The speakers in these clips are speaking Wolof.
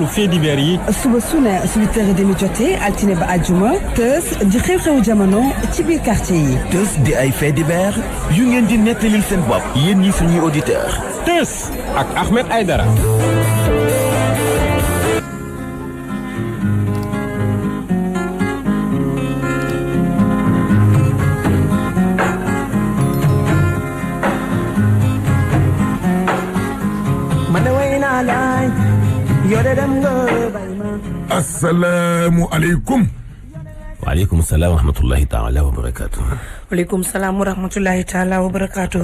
fait divers yi suba su ne 8h30 jotee altine ba àjjuma tës di xew-xewu jamono ci biir quartier yi. tës di ay fait divers yu ngeen di nettalil seen bopp yéen ñi suñuy auditeur tës ak Ahmed Aïdara. asalaamualeykum. waaleykum salaam wa rahmatullahi taala wa barakaatu. waaleykum salaam wa rahmatullahi taala wa barakaatu.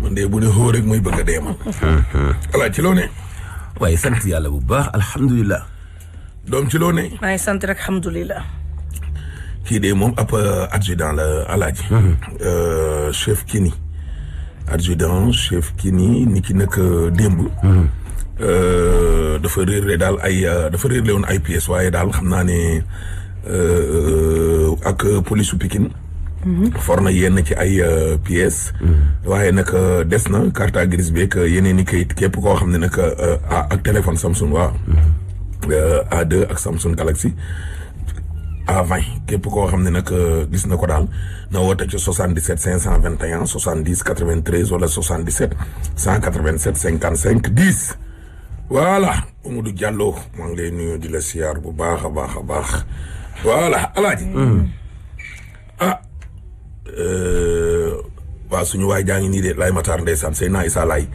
man de bu ne xoo rek mooy bëgg a dee man. ala ci loo ne. waaye sant yàlla bu baax alhamdulilah. doom ci loo ne. maa ngi sant rek alhamdulilah. kii de moom ab adjudant la alaaji. chef Kini. adjudant chef Kini ni ki nag démb. dafa réerle daal dafa réerle woon ay pièces waaye daal xam naa ne ak police su Pikine. for na yenn ci ay pièces. waaye nag des na carte grise beeg yeneen i kayit képp koo xam ne nag ak téléphone Samsung waaw. A2 ak Samsung Galaxy A20 képp koo xam ne nag gis na ko daal na woote ci 77 521 70 93 wala 77 187 55 10. voilà Mamadou Diallo maa ngi lay nuyu di la siyaar bu baax a baax a baax voilà alaaji waaw suñu waay jaa ngi nii de Laye Matar ndeysaan Seyna Issa Laye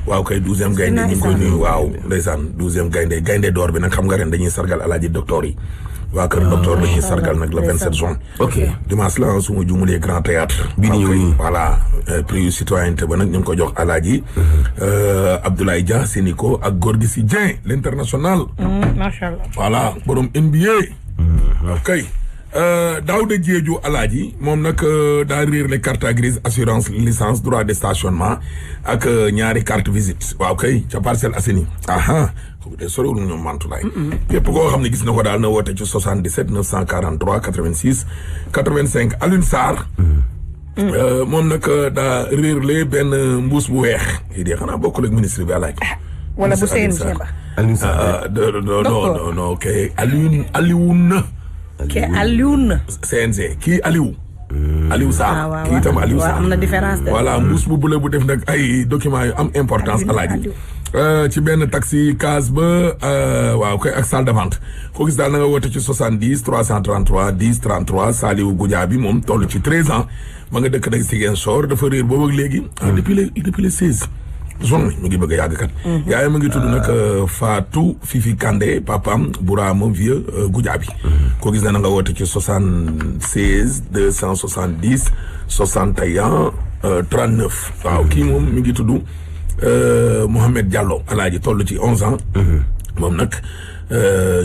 waaw kay 12e gaynde ñu ngi koy nuyu waaw ndeysaan 12e gaynde d'or bi nag xam nga ren dañuy sargal alaaji docteur yi waa kër docteur dañuy sargal nag le 27 juin. ok dimanche la su ma jumulee grand théâtre bii di ñëw voilà prix citoyenneté ba nag ñu ngi ko jox alaaji Abdoulaye Dia Sénico ak Gorgui Sy Dieng l'international. macha allah voilà borom NBA. ok Daouda Diédhiou alaaji moom nag daa réer les carte grise assurance licence droit de stationnement ak ñaari carte visite waaw kay ca Parcelles Assainies aha kooku de soriwul ñoom Mantoulaye képp koo xam ne gis na ko daal na woote ci 77 943 86 85 Alioune Sarr moom nag daa réerle benn mbuus bu weex lii de xanaa bokkul ak ministre bi alaaji wala bu CNG ba Alioune Sarr non kay Alioune CNG kii Aliou Sarr kii itam Aliou Sarr am na différence de. voilà mbuus bu bula bu def nag ay documents yu am importance alaaji ci benn taxi case ba waaw koy ak salle de vente koo gis daal na nga woote ci 70 333 10 33 Saliou Goudiaby moom toll ci 13 ans ma nga dëkk nag Ziguinchor dafa réer boobu ak léegi depuis le 16 juin mi ngi bëgg a yàgg kat yaay ma ngi tudd nag Fatou Fifi Kandé papam Bourama Vieux Goudiaby koo gis na nga woote ci 76 270 61 39 waaw kii moom mi ngi tudd Mohamed Diallo alaaji toll ci 11 ans moom nag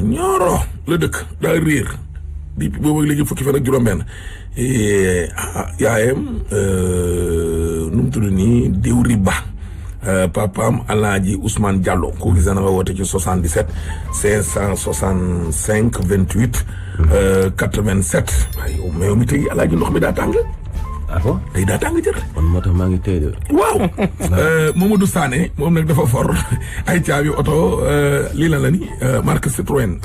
Nioro la dëkk daa réer di boobu ak léegi fukki fan ak juróom-benn yaayam nu mu tudd nii diw riba papaam alaaji Ousmane Diallo ko gis na nga woote ci 77 565 28 87 waaye yow mais mi tey alaaji ndox mi daa tàng ah bon tey daa tàng jër man moo tax maa ngi tey de waaw Mamadou Sané moom nag dafa for ay caabi oto lii la ni marque Citroën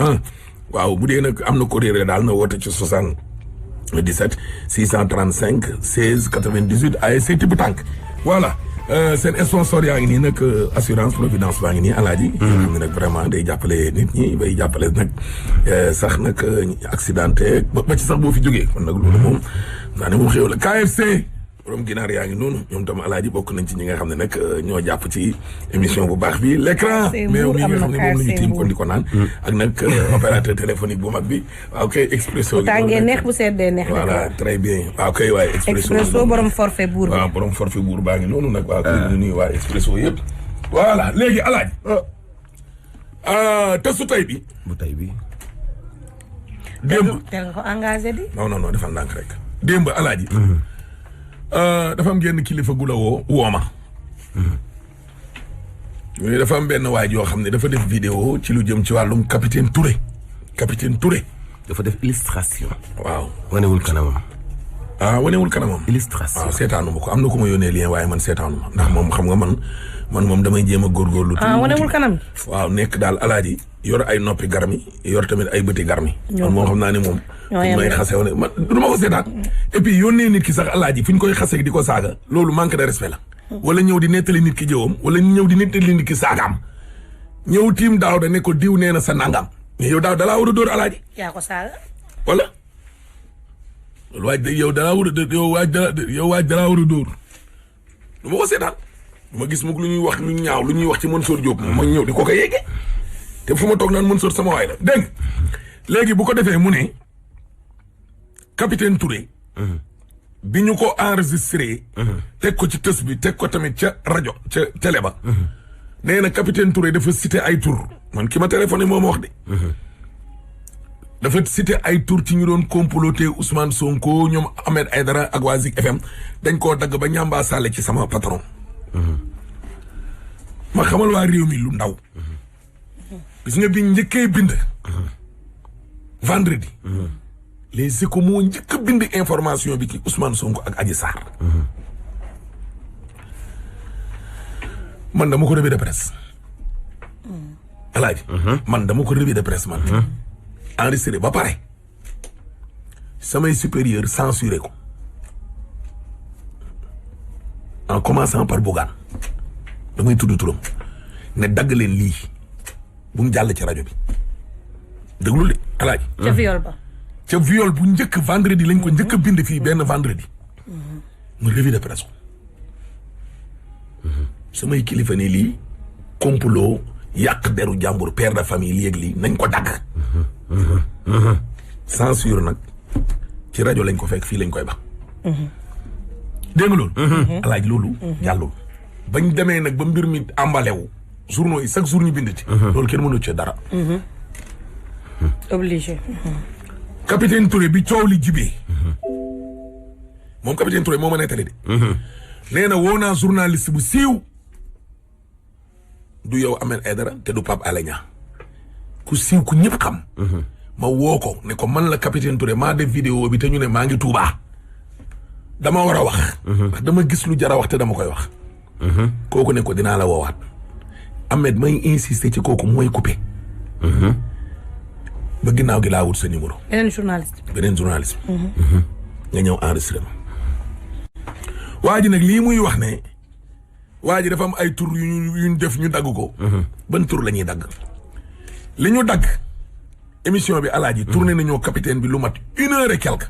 waaw bu dee nag am na ko réeré daal na woote ci 77 635 16 98 ASC Tibb Tànk voilà seen sponsor yaa ngi nii nag assurance providence baa ngi nii alaaji xam ne nag vraiment day jàppale nit ñi bay jàppale nag sax nag accidenté ba ci sax boo fi jógee kon nag loolu moom naa ne moom xéw la KFC borom ginaar yaa ngi noonu ñoom tam alaaji bokk nañ ci ñi nga xam ne nag ñoo jàpp ci émission bu baax bi l'écran mais mi nga xam ne moom la ñu tiim kon di ko naan ak nag opérateur téléphonique bu mag bi waaw kay Expresso bu tàngee neex bu seddee neex voilà très bien waaw kay waaye Expresso borom forfait buur bi waaw borom forfait buur baa ngi noonu nag waaw kay nuyu waa Expresso yëpp voilà léegi alaaji te su tay bi bu tey bi démb te nga ko engagé di non defal ndànk rek démb alaaji dafa am genn kilifa gu la wooma mais dafa am benn waay yoo xam ne dafa def vidéo ci lu jëm ci wàllum capitaine Touré dafa def illustration waaw wanewul kanamam wanewul kanamam illustration seetaanu ma ko am na ku ma yónnee lien waaye man seetaanu ma ndax moom xam nga man man moom damay jéem a góorgóorlu. wanewul kanam. waaw nekk daal alaaji yor ay noppi garmi yor tamit ay bëti garmi. man moom xam naa ne moom. may xase woon man du ma ko seetaat. et puis yónnee nit ki sax alaaji fi ñu koy xasee di ko saaga loolu manque de respect la. wala ñëw di nettali nit ki jëwam wala ñëw di nettali nit ki saagaam ñëw tiim daaw da ne ko diw nee na sa nangam mais yow daaw dalaa war a dóor alaaji. yaa ko saaga. wala loolu waaj yow dalaa war a yow waaj dalaa war a dóor du ma ko seetaan du ma gis mukk lu ñuy wax lu ñaaw lu ñuy wax ci Mansour Diop ma ñëw di ko yeggee te fu ma toog naan Mansour sama waay la dégg léegi bu ko defee mu ne capitaine Touré bi ñu ko enregistré teg ko ci tës bi teg ko tamit ca rajo ca télé ba nee na capitaine Touré dafa cité ay tur man ki ma téléphoné moo ma wax de dafa cité ay tur ci ñu doon comploté Ousmane Sonko ñoom Ahmed Aïdara ak waa Zik FM dañ koo dagg ba ñamba sàlle ci sama patron ma xamal waa réew mi lu ndaw gis nga bi njëkkee bind vendredi les Échos moo njëkk a bind information bi ci Ousmane Sonko ak Adji Sarr man dama ko revue de presse alaaji man dama ko revue de presse man enregistré ba pare samay supérieur censuré ko en commençant par Bougane damay tudd turam ne dagg leen lii bu mu jàll ci rajo bi déglu de alaaji ca viol ba. ca viol bu njëkk vendredi lañ ko njëkk a bind fii benn vendredi mu revue de presse ko samay kilifa ne lii complot yàq deru jàmbur père de famille lii ak lii nañ ko dagg censure nag ci rajo lañ ko fekk fii lañ koy ba dégg nga loolu alaaj loolu jàllul bañ demee nag ba mbir mi emballé wu journaux yi chaque jour ñu bind ci loolu kenn mënu ci dara obligé. capitaine Touré bi coow li jibee moom capitaine Touré moo ma nettali de nee na woo naa journaliste bu siiw du yow Ahmed Aïdara te du Pape Alé Niang ku siiw ku ñëpp xam ma woo ko ne ko man la capitaine Touré maa def vidéo bi te ñu ne maa ngi Touba dama war a wax ndax dama gis lu jar a wax te dama koy wax kooku ne ko dinaa la woowaat Ahmed may insister ci kooku mooy coupé ba ginnaaw gi laa wut sa numéro beneen journaliste nga ñëw enregistré ma waa ji nag lii muy wax ne waa ji dafa am ay tur yuñ def ñu dagg ko ban tur la ñuy dagg li ñu dagg émission bi alaaji tourné nañoo capitaine bi lu mat 1 heure et quelque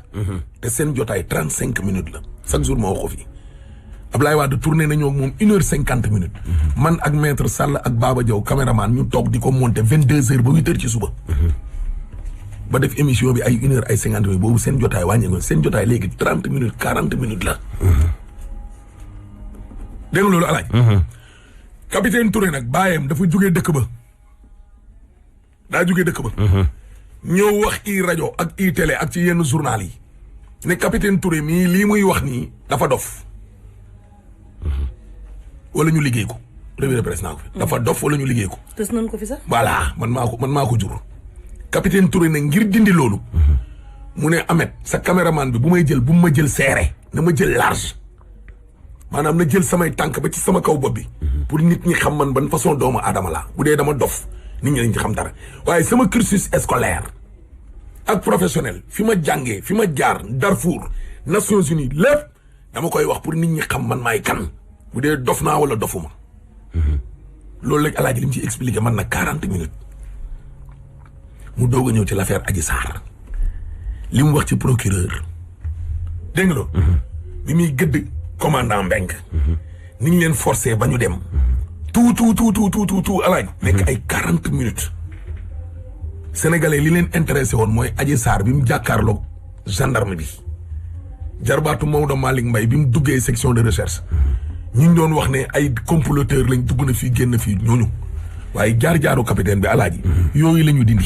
te seen jotaay 35 minutes la chaque jour ma wax ko fii Ablaye Wade tourné nañoo moom 1 heure 50 minutes man ak maître Sall ak Baba Diaw caméraman ñu toog di ko monter 22 heures ba 8 heures ci suba ba def émission bi ay 1 heure ay 50 minutes boobu seen jotaay wàññeeku seen jotaay léegi 30 minutes 40 minutes la dégg nga loolu alaaj capitaine Touré nag baayam dafa jógee dëkk ba ñëw wax i rajo ak i télé ak ci yenn journal yi ne capitaine Touré mii lii muy wax nii dafa dof wala ñu liggéey ko revue de presse naa ko fi dafa dof wala ñu liggéey ko tës nañ ko fi sax voilà man maa ko jur capitaine Touré ne ngir dindi loolu mu ne Ahmed sa caméraman bi bu may jël bu ma jël serré na ma jël large maanaam na jël samay tànk ba ci sama kaw bopp bi pour nit ñi xam man ban façon doomu aadama laa bu dee dama dof nit ñi dañ ci xam dara waaye sama cursus scolaire ak professionnel fi ma jàngee fi ma jaar Darfour Nations Unies lépp dama koy wax pour nit ñi xam man maay kan bu dee dof naa wala dofuma loolu lañ alaaji li mu ci expliqué man na 40 minutes mu doog a ñëw ci l'affaire Adji Sarr li mu wax ci procureur dégg nga loolu bi muy gëdd commandant Mbengue ni ñu leen forcé ba ñu dem tout alaaj nekk ay 40 minutes sénégalais li leen intéressé woon mooy Adji Sarr bi mu jàkkaarloog gendarme bi jarbaatu Maodo Malick Mbaye bi mu duggee section de recherche ñu ngi doon wax ne ay comploteur lañ dugg na fii génn fii ñooñu waaye jaar-jaaru capitaine bi alaaji yooyu la ñu dindi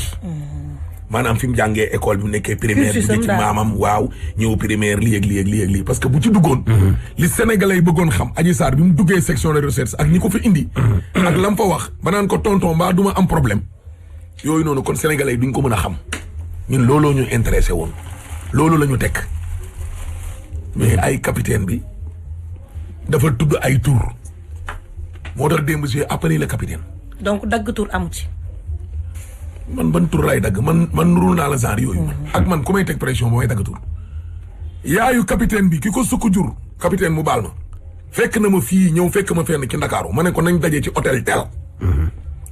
maanaam fi mu jàngee école bi mu nekkee primaire bi ci maamam waaw ñëw primaire lii ak lii parce que bu ci duggoon li sénégalais yi bëggoon xam Adji Sarr bi mu duggee section de recherche ak ñi ko fi indi ak lam fa wax ba naan ko tonton mbaa duma am problème yooyu noonu kon sénégalais yi duñ ko mën a xam ñun looloo ñu intéressé woon loolu la ñu teg mais ay capitaine bi dafa tudd ay tur moo tax démb j'ai appelé le capitaine. donc dagg tur amu ci. man ban tur laay dagg man nurul naa la genre yooyu. ak man ku may teg pression ba may dagg tur. yaayu capitaine bi ki ko sukk jur capitaine mu baal ma. fekk na ma fii ñëw fekk ma fenn ci Ndakaaru ma ne ko nañ daje ci hôtel tel.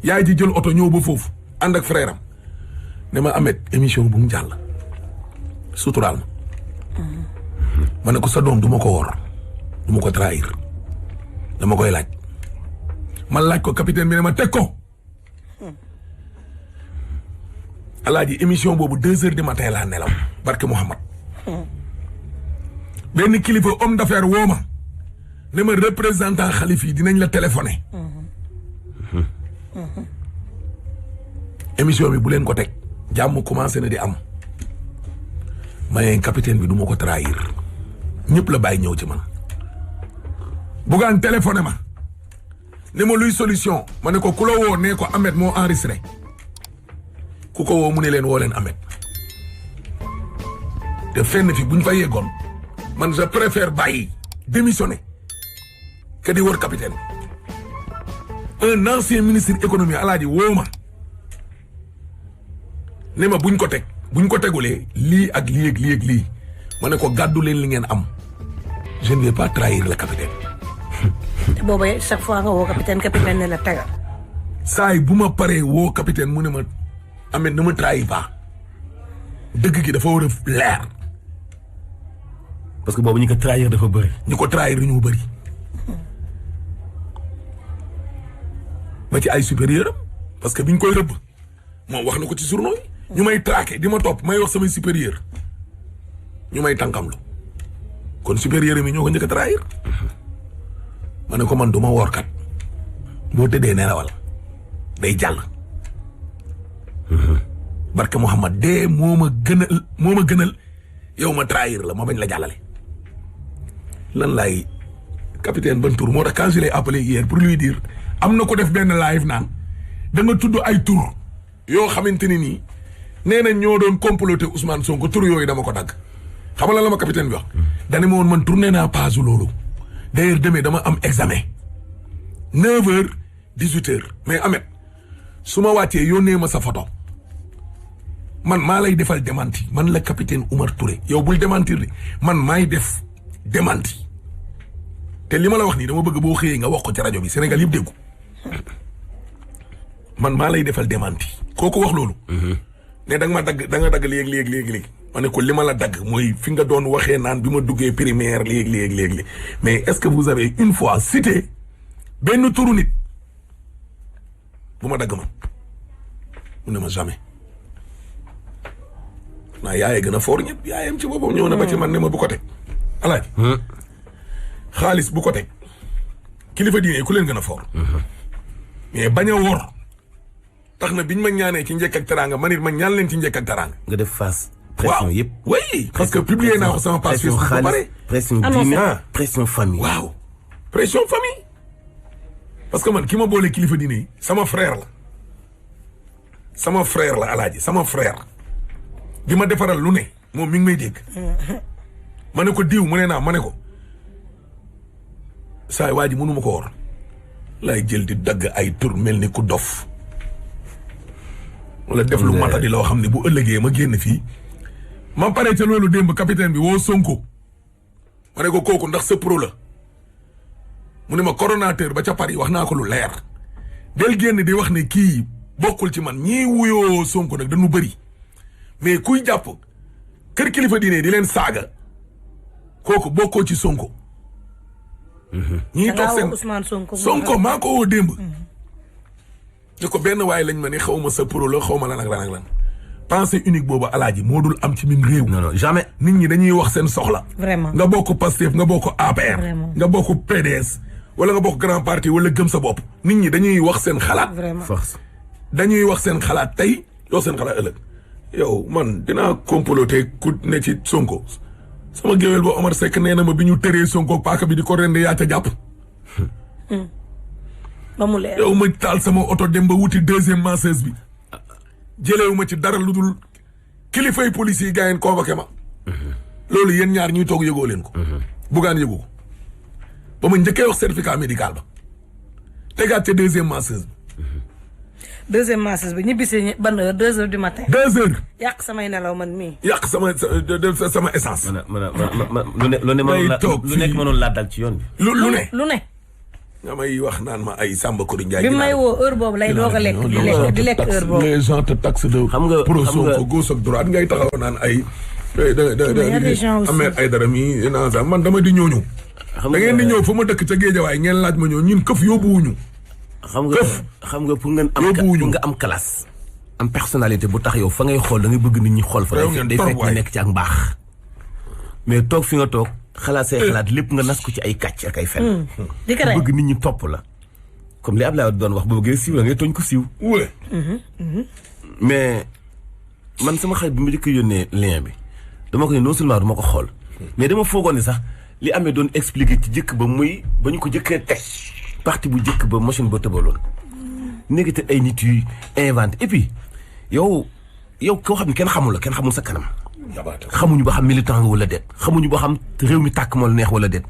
yaay ji jël oto ñëw ba foofu ànd ak frère am ne ma Ahmed émission bu mu jàll suturaal ma. ma ne ko sa doom du ma ko wor du ma ko trahir dama koy laaj. ma laaj ko capitaine bi ne ma teg ko. alaaji émission boobu 2 heures du matin laa nelaw barke Mouhamad. benn kilifa homme d'affaires woo ma ne ma représentant xalif yi dinañ la téléphoné. émission bi bu leen ko teg jàmm commencé na di am. mais capitaine bi du ma ko trahir ñëpp la bàyyi ñëw ci man. bugaan téléphoné ma ne ma luy solution ma ne ko ku la woo nee ko Ahmed moo enregistré ku ko woo mu ne leen woo leen Ahmed te fenn fi buñ fa yeggoon man je préfère bàyyi démissionner que di wër capitaine. un ancien ministre économie alaaji woo ma ne ma buñ ko tegulee lii ak lii ak lii ak lii ma ne ko gàddu leen li ngeen am je ne vais pas trahir le capitaine. te booba chaque fois nga woo capitaine ne la tegal. saa yi bu ma paree woo capitaine mu ne ma Ahmed ne me trahis pas dëgg gi dafa war a leer. parce que boobu ñi ko trahir dafa bëri. ñi ko trahir dañoo bëri. ba ci ay supérieur am parce que biñ koy rëbb moom wax na ko ci journaux yi. ñu may traqué di ma topp may wax samay supérieur ñu may tànkamlu kon supérieur yi ñoo ko njëkk a trahir. ma ne ko man du ma woorkat boo tëddee nelawal day jàll. barke Mouhamad dee moo ma gënal yow ma trahir la ma bañ la jàllale. lan laay capitaine ban tour moo tax quand je l'ai appelé hier pour lui dire am na ko def benn live naan da nga tudd ay tur yoo xamante ni nii nee nañ ñoo doon comploter Ousmane Sonko tur yooyu dama ko dagg. xam nga la ma capitaine bi wax. dane ma woon man tourné naa page loolu. d'ailleurs demee dama am examen 9h 18h mais Ahmed su ma wàccee yónnee ma sa photo man maa lay defal démenti man la capitaine Oumar Touré yow bul démentir de man maay def démenti te li ma la wax nii dama bëgg boo xëyee nga wax ko ci rajo bi Sénégal yëpp déggu man maa lay defal démenti kooku wax loolu. ne da nga ma dagg da nga dagg léegi. ma ne ko li ma la dagg mooy fi nga doon waxee naan bi ma duggee primaire léegi mais est-ce que vous avez une fois cité benn turu nit bu ma dagg man mu ne ma jamais. naa yaayee gën a foor ñëpp yaayam ci boppam ñëw na ba ci man ne ma bu ko teg alaaj xaalis bu ko teg kilifa diine ku leen gën a foor mais bañ a wor tax na biñ ma ñaanee ci njëkk ak teraanga man it ma ñaan leen ci njëkk ak teraanga. nga def face. pression yëpp oui parce que publier naa ko sama page Facebook ba pare. pression diine pression famille. waaw pression famille. parce que man ki ma boole kilifa diine yi sama frère la alaaji sama frère. di ma defaral lu ne moom mi ngi may dégg. ma ne ko diw mu ne naa ma ne ko saa waa ji mënu ma ko wor laay jël di dagg ay tur mel ni ku dof. wala def lu matadi loo xam ne bu ëllëgee ma génn fii. ma pare ca loolu démb capitaine bi woo Sonko. ma ne ko kooku ndax sa pro la. mu ne ma coordonnateur ba ca Paris wax naa ko lu leer. del génn di wax ne kii bokkul ci man ñii wuyoo Sonko nag dañu bëri. mais kuy jàpp kër kilifa diine di leen saaga kooku bokkoo ci Sonko. ñii toog seen Sonko maa ko woo démb. ne ko benn waaye lañ ma ne xaw ma sa pro la xaw ma lan ak lan ak lan. pensée unique boobu alaaji moo dul am ci mim réew. non jamais. nit ñi dañuy wax seen soxla. vraiment nga bokk Pastef nga bokk APR. nga bokk PDS. wala nga bokk grand parti wala gëm sa bopp. nit ñi dañuy wax seen xalaat. vraiment dañuy wax seen xalaat tey yoo seen xalaat ëllëg. yow man dinaa comploter ku ne ci Sonko sama géwél ba Omar Seck nee na ma bi ñu tëree Sonko paaka bi di ko rende yaa ca jàpp. ba mu leer yow ma taal sama oto dem ba wuti deuxième masseuse bi jëlewu ma ci dara lu dul kilifay police yi gars yi convoqué ma. loolu yéen ñaar ñuy toog yëgoo leen ko. Bougane yëgu ko ba ma njëkkee wax certificat médical ba tegaat ca deuxième masseuse. deuxième masseuse bi ñibbisi ban heure 2 heures du matin. 2 heures. yàq samay nelaw man mii. yàq sama essence. lu nekk mënoon laa dal ci yoon bi. lu ne. nga may wax naan ma ay Samba Kouri Ndiaye. bi may woo heure boobu lay doog a lekk di lekk heure boobu. les gens te taxent de. xam nga pro Sonko gauche ak droite ngay taxaw naan ay. Ahmed Aïdara mi man dama di ñooñu. da ngeen di ñëw fa ma dëkk ca Géejawaay ngeen laaj ma ñëw ñun këf yóbbuwuñu. xam nga pour nga am classe. am personnalité bu tax yow fa ngay xool da ngay bëgg nit ñi xool fa. day fekk ñu nekk ci ak mbaax. mais toog fi nga toog. xalaat say xalaat lépp nga nas ko ci ay kàcc ak ay fen. di ko bëgg nit ñi topp la. comme li Abdoulaye doon wax bu bëggee siiw la ngay tooñ ko siiw. mais man sama xarit bi ma jëkk yónnee lien bi dama ko ne non seulement dama ko xool. mais dama foogoon ni sax li amee doon expliqué ci jëkk ba muy ba ñu ko jëkkee teg. parti bu jëkk ba machine ba tëbaloon. nekkati ay nit yu inventé et puis yow koo xam ne kenn xamul la kenn xamul sa kanam. xamuñu ba xam militant nga wala déet xamuñu ba xam réew mi tàkk moo la neex wala déet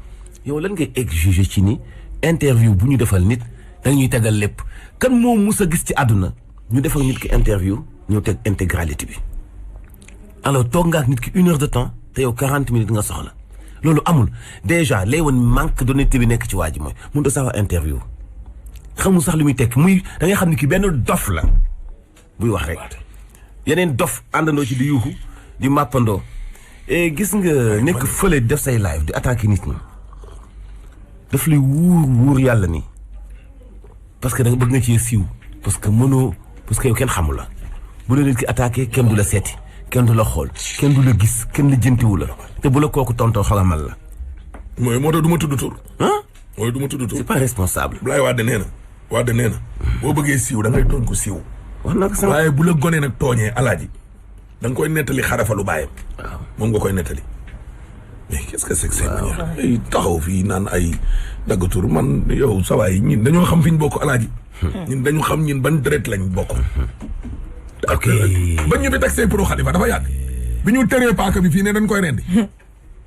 yow lan ngay exiger ci ni interview bu ñu defal nit dañuy tegal lépp kan moo mus a gis ci àdduna ñu defal nit ki interview ñu teg intégralité bi alors toog nga ak nit ki 1 heure de temps te yow 40 minutes nga soxla loolu amul déjà lay woon manque d'honnêteté bi nekk ci waa ji mooy mënut a sax interview xamul sax li muy tekk muy da ngay xam ni ki benn dof la buy wax rek yeneen dof àndandoo ci di yuuxu di màppandoo gis nga nekk fële def say live di attaquer nit ñi daf lay wuur yàlla ni parce que da nga bëgg nga ci siiw parce que yow kenn xamul la bu la nit ki attaqué kenn du la seeti kenn du la xool kenn du la gis kenn la jëntiwu la te bu la kooku tontoo xalamal la. mooy moo tax du ma tudd tur. mooy du ma tudd tur. c'est pas responsable. Abdoulaye Wade nee na boo bëggee siiw da ngay tooñ ko siiw. wax na ko sama waaye bu la gonee nag tooñee alaaji da nga koy nettali xarafalu baayam. waaw moom nga koy nettali. mais qu'est-ce que c'est que ay taxaw fii naan ay daggatur man yow sawaay ñin dañoo xam fi ñu bokk alaaji. ñun dañu xam ñin ban deret lañ bokk. ok ba ñu bi teg say pro Xalifa dafa yàgg. bi ñu teree paaka bi fii ne dañ koy rendi.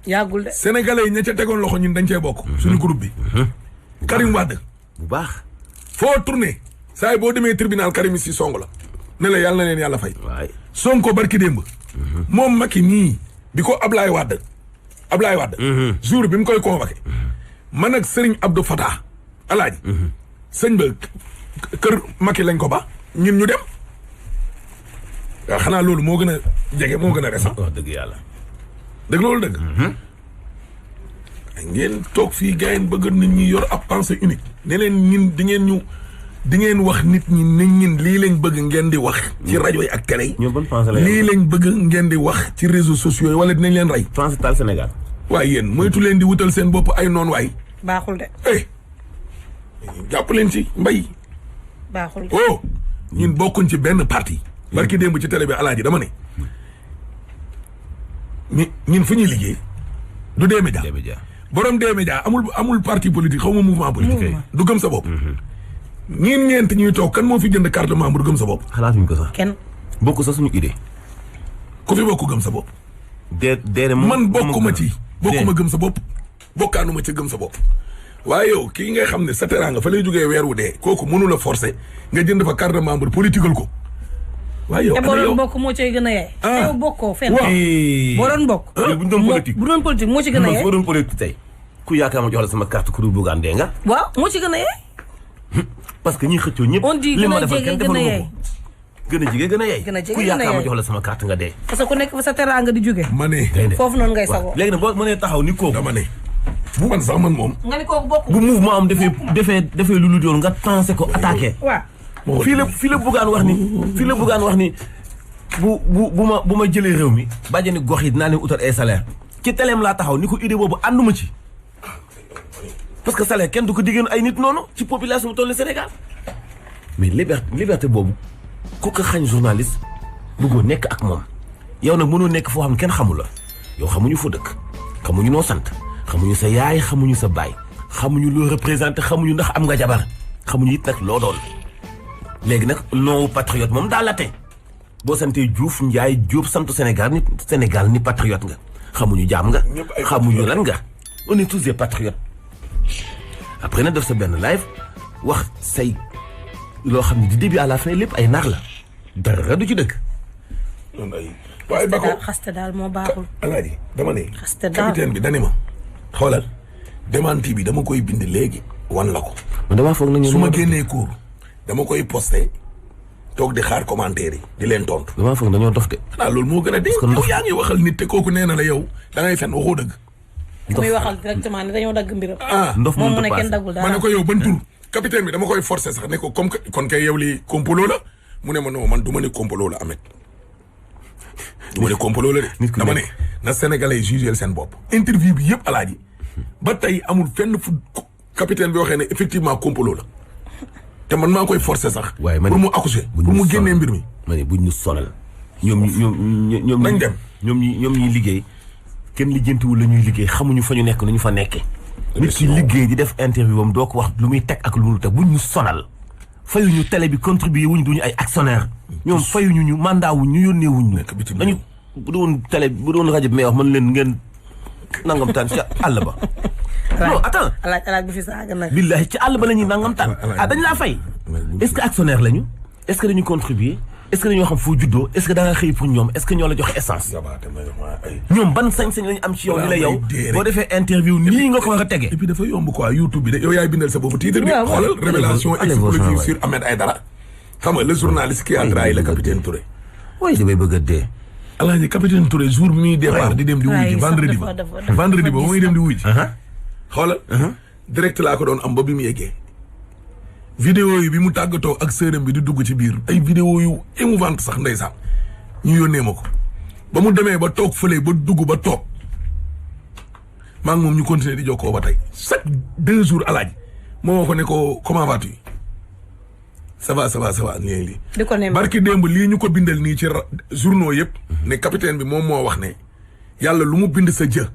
yàggul de. sénégalais yi ña ca tegoon loxo ñun dañ cee bokk. suñu groupe bi. Karim Wade. bu baax. foo tourné. saa yi boo demee tribunal Karim si song la. ne la yàlla na leen yàlla fay. waay Sonko barki démb. moom Macky nii bi ko Ablaye Wade. jour bi mu koy convoqué. man ak Serigne Abdou Fatah. alaaji. sëñ ba kër Macky lañ ko ba. ñun ñu dem. waaw xanaa loolu moo gën a jege moo gën a récent. wax dëgg yàlla. dëgg loolu dëgg. ngeen toog fii gars yi bëgg nit ñi yor ab pensée unique. ne leen ñun di ngeen wax nit ñi ne ñun lii lañ bëgg ngeen di wax. ci rajo yi ak télé yi. ñoom ban pensée la lii lañ bëgg ngeen di wax ci réseaux sociaux yi wala dinañ leen rey. pensée taal Sénégal. waaye yéen moytu leen di wutal seen bopp ay noon waay. baaxul de. jàpp leen ci mbay. baaxul de. ñun bokkuñ ci benn parti. barki démb ci télé bi alaaji dama ne. ñun fu ñuy liggéey. du D-Média. borom D-Média amul parti politique xaw ma mouvement politique. du gëm sa bopp. ñiin ñeent ñuy toog kan moo fi jënd carte membre gëm sa bopp. xalaatuñ ko sax. kenn bokk sax suñu idée. ku fi bokk gëm sa bopp. man bokkuma ci. bokkuma gëm sa bopp. bokkaanuma ci gëm sa bopp. waaye yow kii ngay xam ne sa teraanga fa lay jógee weer wu dee. kooku mënu la forcer nga jënd fa carte membre politiqueal ko. waaye yow te boo doon bokk moo cay gën a yaay. yow bokkoo fenn. boo doon bokk. bu ñu doon politique bu doon politique moo ci gën a yaay. boo doon politique tey ku yaakaar ma jox la sama carte ku dul Bougane dee nga. waaw moo ci gën a yaay. parce que ñi xëccoo ñëpp. on dit li ma defal kenn gën a yaay. gën a jige gën a yaay. gën a jige ku gën a yaakaar ma yaay. jox la sama carte nga dee. parce que ku nekk fa sa teraanga di jóge. ma ne. foofu noonu ngay sagoo. léegi nag boo mënee taxaw ni kooku. dama ne. bu man sax man moom. nga ni kooku bokk. bu mouvement am defee lu lu doon nga tensé ko attaqué. waaw. fii la Bougane wax ni bu ma jëlee réew mi bàjjeni gox yi dinaa leen utal ay salaire ci teleem laa taxaw ni ko idée boobu ànduma ci parce que salaire kenn du ko diggéen ay nit noonu ci population bu toll ni Sénégal mais liberté boobu ku ko xañ journaliste bëggoo nekk ak moom yow nag mënoo nekk foo xam ne kenn xamul la yow xamuñu foo dëkk xamuñu noo sant xamuñu sa yaay xamuñu sa baay xamuñu loo représenté xamuñu ndax am nga jabar xamuñu it nag loo doon léegi nag non patriote moom daal la te boo santee Diouf Ndiaye Diop sant Sénégal ni patriote nga xamuñu jaam nga xamuñu lan nga on est tous des patriotes après na def sa benn live wax say loo xam ne du début à la fin lépp ay nar la dara du ci dëgg. waaye Bako xaste daal moo baaxul. Alaaji dama ne. xaste daal capitaine bi dani ma. xoolal démenti bi dama koy bind léegi wan la ko. man damaa foog nañu. su ma génnee cours dama koy posté toog di xaar commentaire yi di leen tontu. damaa foog dañoo dof de. xanaa loolu moo gën a dee. yow yaa ngi waxal nit te kooku nee na la yow da ngay fen waxoo dëgg. muy waxal directement ne dañoo dagg mbiram. ndof moom mu ne kenn daggul dara. ma ne ko yow ban tur capitaine bi dama koy forcer sax ne ko comme que kon kay yow lii complot la mu ne ma non man du ma ne complot la Ahmed. du ma ne complot la de. dama ne na Sénégalais jugé seen bopp. interview bi yëpp Alaaji ba tey amul fenn fu capitaine bi waxee ne effectivement complot la te man maa koy forcer sax. waaye pour mu accoucher pour mu génnee mbir mi. ma ne buñ ñu sonal. ñoom nañ dem ñoom ñuy liggéey kenn lijjantiwul la ñuy liggéey xamuñu fa ñu nekk nu ñu fa nekkee. nit ki liggéey di def interview am doo ko wax lu muy teg ak lu mu teg buñ ñu sonal. fayuñu télé bi contribué wuñ duñu ay actionnaire ñoom fayuñu ñu mandat wuñ ñu yónnee wuñ ñu. nañu bu doon télé bu doon rajo bi may wax mën leen ngeen nangam taan ci àll ba. non attends alaaj bu fi saaga nag. billahi ci àll ba la ñuy nangam taan dañ laa fay. est-ce que actionnaire lañu est-ce que dañu contribuer est-ce que dañoo xam foo juddoo est-ce que da nga xëy pour ñoom est-ce que ñoo la joxe essence. ñoom ban sañ-sañ lañu am ci yow ni la yow boo defee interview nii nga ko war a tege. et puis dafa yomb quoi YouTube bi de yow yaay bindal sa bopp titre bi. xoolal révélation exclusive sur Ahmed Aïdara. xam nga le journaliste qui a trahi le capitaine Touré. oui damay bëgg a dee. Alaaji capitaine Touré jour mi muy départ di dem di wuy ji vendredi ba muy dem di wuy ji. xoolal direct laa ko doon am ba bi mu yeggee. vidéo yi bi mu tàggatoo ak sërëm bi di dugg ci biir ay vidéo yu émouvante sax ndeysaan ñu yónnee ma ko ba mu demee ba toog fële ba dugg ba toog maa ngi moom ñu continuer di jokkoo ba tey chaque 2 jours Alaaji moo ko ne ko comment vas-tu ça va lii di ko ne barki démb lii ñu ko bindal nii ci journaux yëpp ne capitaine bi moom moo wax ne yàlla lu mu bind sa jë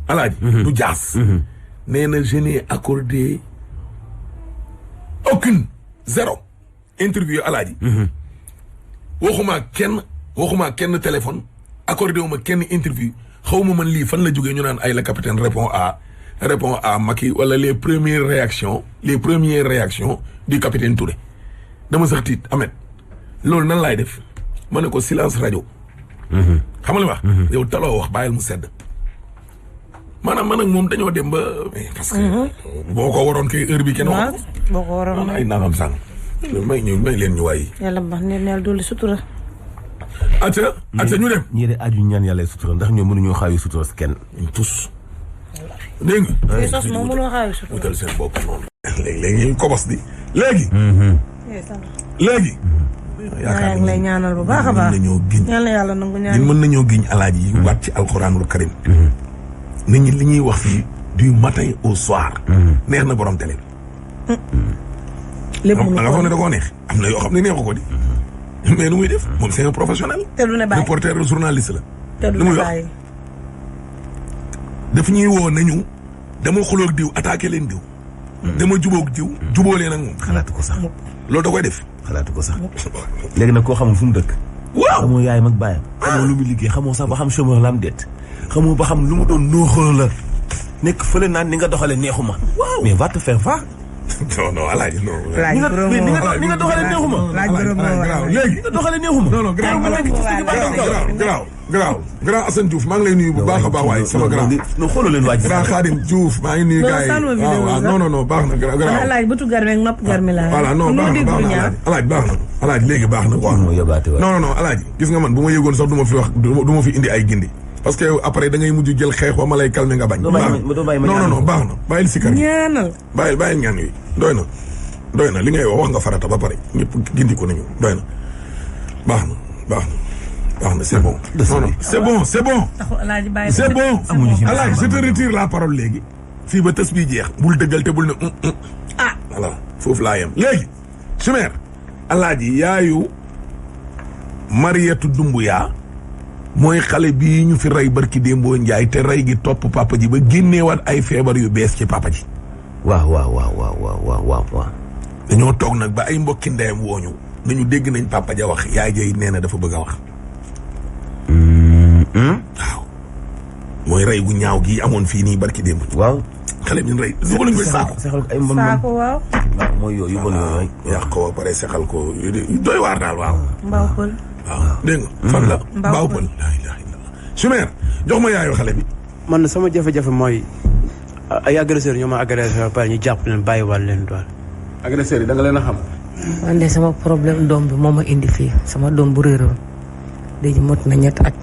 Alaaji du jaas nee na je n'ai accordé aucune zéro interview Alaaji waxuma kenn téléphone accordé wu ma kenn interview xaw ma man lii fan la jógee ñu naan ay la capitaine répond à Macky wala les premières réactions du capitaine Touré dama sax tiit Ahmed loolu nan laay def ma ne ko silence rajo xam nga li wax yow taloo wax bàyyil mu sedd maanaam man ak moom dañoo dem ba parce que boo ko waroon kay heure bi kenn wax boo ko waroon ay nangam sàng may leen ñu waay yàlla baax neel dolli sutura acca ñu dem ñii de aju ñaan yàlla sutura ndax ñoom mënuñoo xaayu sutura si kenn tous dégg nga fii sos moom mënoo xaayu sutura wutal seen bopp noonu léegi ñu kobos di léegi yaa ngi lay ñaanal bu baax a baax nañoo giñ yàlla nangu ñaan mën nañoo giñ Alaaji yi waat ci alxuraanul karim nit ñi li ñuy wax fii du matin au soir neex na borom télé lépp da nga foog ne da koo neex am na yoo xam ne neexu ko di mais nu muy def moom c'est un professionnel te du ne bàyyi reporter journaliste la te du lu ne muy wax bàyyi daf ñuy woo nañu dama xuloog diw attaqué leen diw dama jubóog diw jubóo leen ak moom xalaatu ko sax loolu da koy def xalaatu ko sax léegi nag koo xamul fu mu dëkk waaw xamoo yaayam ak baayam xamoo lu muy liggéey xamoo sax ba xam chômeur la am déet xamoo ba xam lu mu doon nooxoo la nekk fële naan ni nga doxale neexuma mais va te faire va non Alaaji non ni nga doxale neexuma léegi ni nga doxale neexuma non grand Assane Diouf maa ngi lay nuyu bu baax a baax waaye sama grand non xooloo leen waaj grand Khadim Diouf maa ngi nuyu gars yi waaw non baax na grand alaaj bëtu garmi ak nopp garmi la voilà non baax na alaaj baax na alaaj léegi baax na quoi non alaaj gis nga man bu ma yëgoon sax du ma fi wax du ma fi indi ay gindi parce que après da ngay mujj jël xeex wa ma lay calmer nga bañ non baax na bàyyil sikar ñaanal bàyyil ñaan yi doy na li ngay wax nga farata ba pare ñëpp gindi ko nañu doy na baax na c'est bon non c'est bon alaaj je te retire la parole léegi fii ba tës bi jeex bul dëggal te bul ne voilà foofu laa yem léegi Chimère alaaji yaayu Mariétou Doumbouya mooy xale bii ñu fi rey barki Dembo Njaay te rey gi topp papa ji ba génneewaat ay feebar yu bees ci papa ji waaw dañoo toog nag ba ay mbokki ndeyam wooñu nañu dégg nañ papa ja wax yaay jay nee na dafa bëgg a wax waaw mooy rey gu ñaaw gi amoon fii nii barki démb waaw xale bi ñu rey dugal nañ koy saako waaw waaw mooy yooyu bon yooyu. yàq ko ba pare sexal ko doy waar daal waaw. Mbaaw Pël. waaw dégg nga. fan la Mbaaw Pël. Chimère jox ma yaayu xale bi. man sama jafe-jafe mooy ay agresseurs ñoo ma agressé ba pare ñu jàpp leen bàyyiwaat leen doole. agresseurs yi da nga leen a xam. man de sama problème doom bi moo ma indi fii sama doom bu réeroon léegi mot na ñett at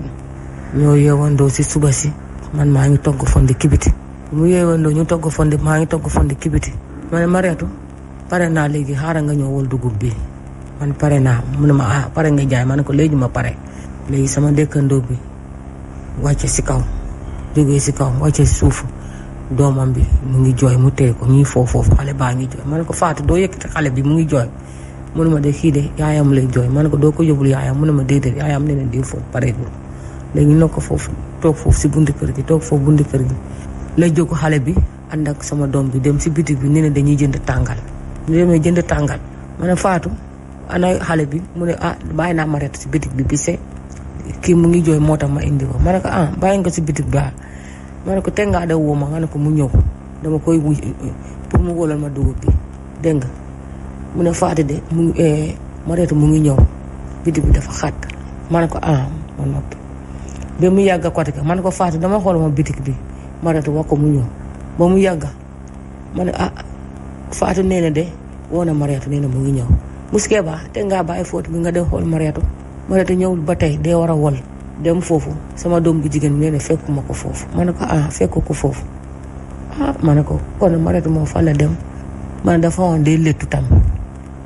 ñoo yeewandoo si suba si man maa ngi togg fondi kibiti mu yeewandoo ñu togg fondi maa ngi togg fondi kibiti ma ne Mariétou pare naa léegi xaaral nga ñëw wol dugub bi man pare naa mu ne ma pare nga jaay ma ne ko léegi ma pare léegi sama dëkkandoo bi wàcce si kaw jógee si kaw wàcce si suuf doomam bi mu ngi jooy mu téye ko ñuy foofu xale baa ngi jooy ma ne ko Fatou doo yëkkati xale bi mu ngi jooy mu ne ma de kii de yaayam lay jooy ma ne ko doo ko yóbbul yaayam mu ne ma déedéet yaayam nee na diir foofu pareegul léegi ñu ne ko foofu toog foofu si buntu kër gi toog foofu buntu kër gi lay jóg xale bi ànd ak sama doom bi dem si bitig bi nee na dañuy jënd tàngal ñu demee jënd tàngal ma ne Fatou ana xale bi mu ne bàyyi naa Mariétou si bitig bi bise kii mu ngi jooy moo tax ma indi ko ma ne ko bàyyi nga si bitig ba ma ne ko te ngaa da woo ma nga ne ko mu ñëw dama koy wuy pour mu wóolal ma dugub bi dégg nga mu ne Fatou de mu Mariétou mu ngi ñëw bitig bi dafa xat ma ne ko ma noppi ba mu yàgg côté ka ma ne ko Fatou dama xool ma bitig bi Mariétou wax ko mu ñëw ba mu yàgg ma ne Fatou nee na de woo na Mariétou nee na mu ngi ñëw muskee ba te ngaa bàyyi fóot bi nga dem xool Mariétou ñëwul ba tey dee war a wol dem foofu sama doom bu jigéen nee na fekkuma ko foofu ma ne ko fekku ko foofu ma ne ko kon Mariétou moo fa la dem ma ne dafa woon day lettu tam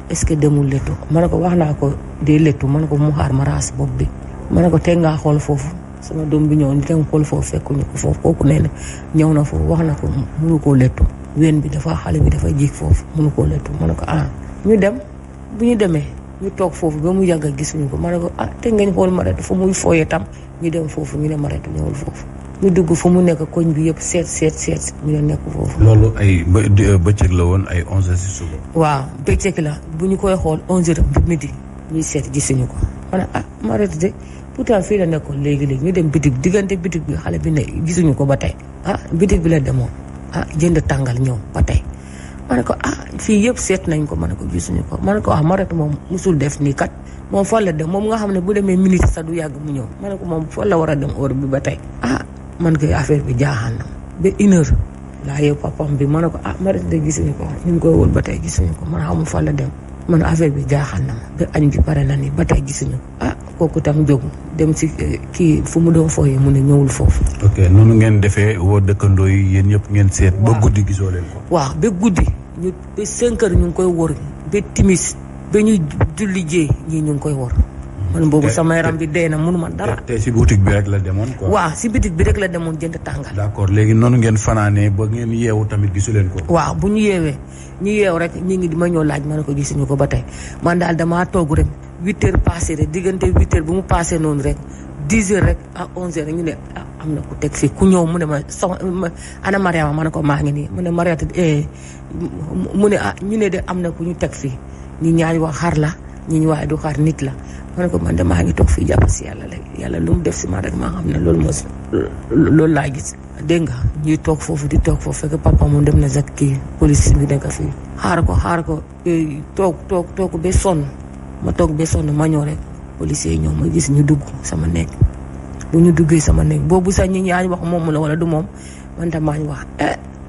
est-ce que demul lettu ma ne ko wax naa ko day lettu ma ne ko mu xaar ma raas bopp bi ma ne ko te ngaa xool foofu sama doom bi ñëw ni dem xool foofu fekkuñu ko foofu kooku nee na ñëw na foofu wax na ko mënu koo lettu ween bi dafa xale bi dafa jiig foofu mënu koo lettu ma ne ko ñu dem bu ñu demee ñu toog foofu ba mu yàgg a gisuñu ko ma ne ko te ngeen xool Mariétou fa muy fooyee tam ñu dem foofu ñu ne Mariétou ñëwul foofu ñu dugg fu mu nekk koñ bi yëpp seet ñu ne nekk foofu. loolu ay bëccëg la woon ay 11h si suba. waaw bëccëg la bu ñu koy xool 11h bi midi ñuy seet gisuñu ko ma ne Mariétou de pourtant fii la nekkoon léegi ñu dem bitig diggante bitig bi xale bi ne gisuñu ko ba tey bitig bi la demoon jënd tàngal ñëw ba tey. ma ne ko fii yëpp seet nañ ko ma ne ko gisuñu ko ma ne ko Mariétou moom musul def nii kat moom fan la dem moom nga xam ne bu demee minute sax du yàgg mu ñëw ma ne ko moom fan la war a dem heure bi ba tey man koy affaire bi jaaxal na ba 1h laa yow papam bi ma ne ko Mariétou de gisuñu ko ñu ngi koy wol ba tey gisuñu ko man xamul fan la dem man affaire bi jaaxal na ma ba añ bi pare na ni ba tey gisuñu ko kooku tam jóg dem si kii fu mu doon fooyee mu ne ñëwul foofu. ok noonu ngeen defee woo dëkkandoo yi yéen ñëpp ngeen seet. ba guddi gisoo leen ko. waaw ba guddi ñu ba 5h ñu ngi koy wër ba timis ba ñu julli jee ñii ñu ngi koy wër. man boobu sama yaram bi dee na mënuma dara. te si boutique bi rek la demoon quoi. waaw si boutique bi rek la demoon jënd tàngal. d'accord léegi noonu ngeen fanaanee ba ngeen yeewu tamit gisu leen ko. waaw bu ñu yeewee ñu yeew rek ñi ngi di ma ñëw laaj ma ne ko gisuñu ko ba tey man daal damaa toog rek 8h passé rek diggante 8h bu mu passé noonu rek 10h rek à 11h rek ñu ne am na ku teg fii ku ñëw mu ne ma ana Mariama ma ne ko maa ngi nii mu ne Mariétou mu ne ñu ne de am na ku ñu teg fii ñi ñaari wax xar la ñi ñu waaye du xar nit la ma ne ko man de maa ngi toog fii jàpp si yàlla léegi yàlla lu mu def si ma rek maa xam ne loolu laa gis dégg nga ñuy toog foofu di toog foofu fekk papa moom dem na sax kii police bi nekk fii xaar ko toog ba sonn ma toog ba sonn ma ñëw rek policier yi ñëw ma gis ñu dugg sama nekk bu ñu duggee sama nekk boobu sax ñi ñaa wax moom la wala du moom man tam maa ñu wax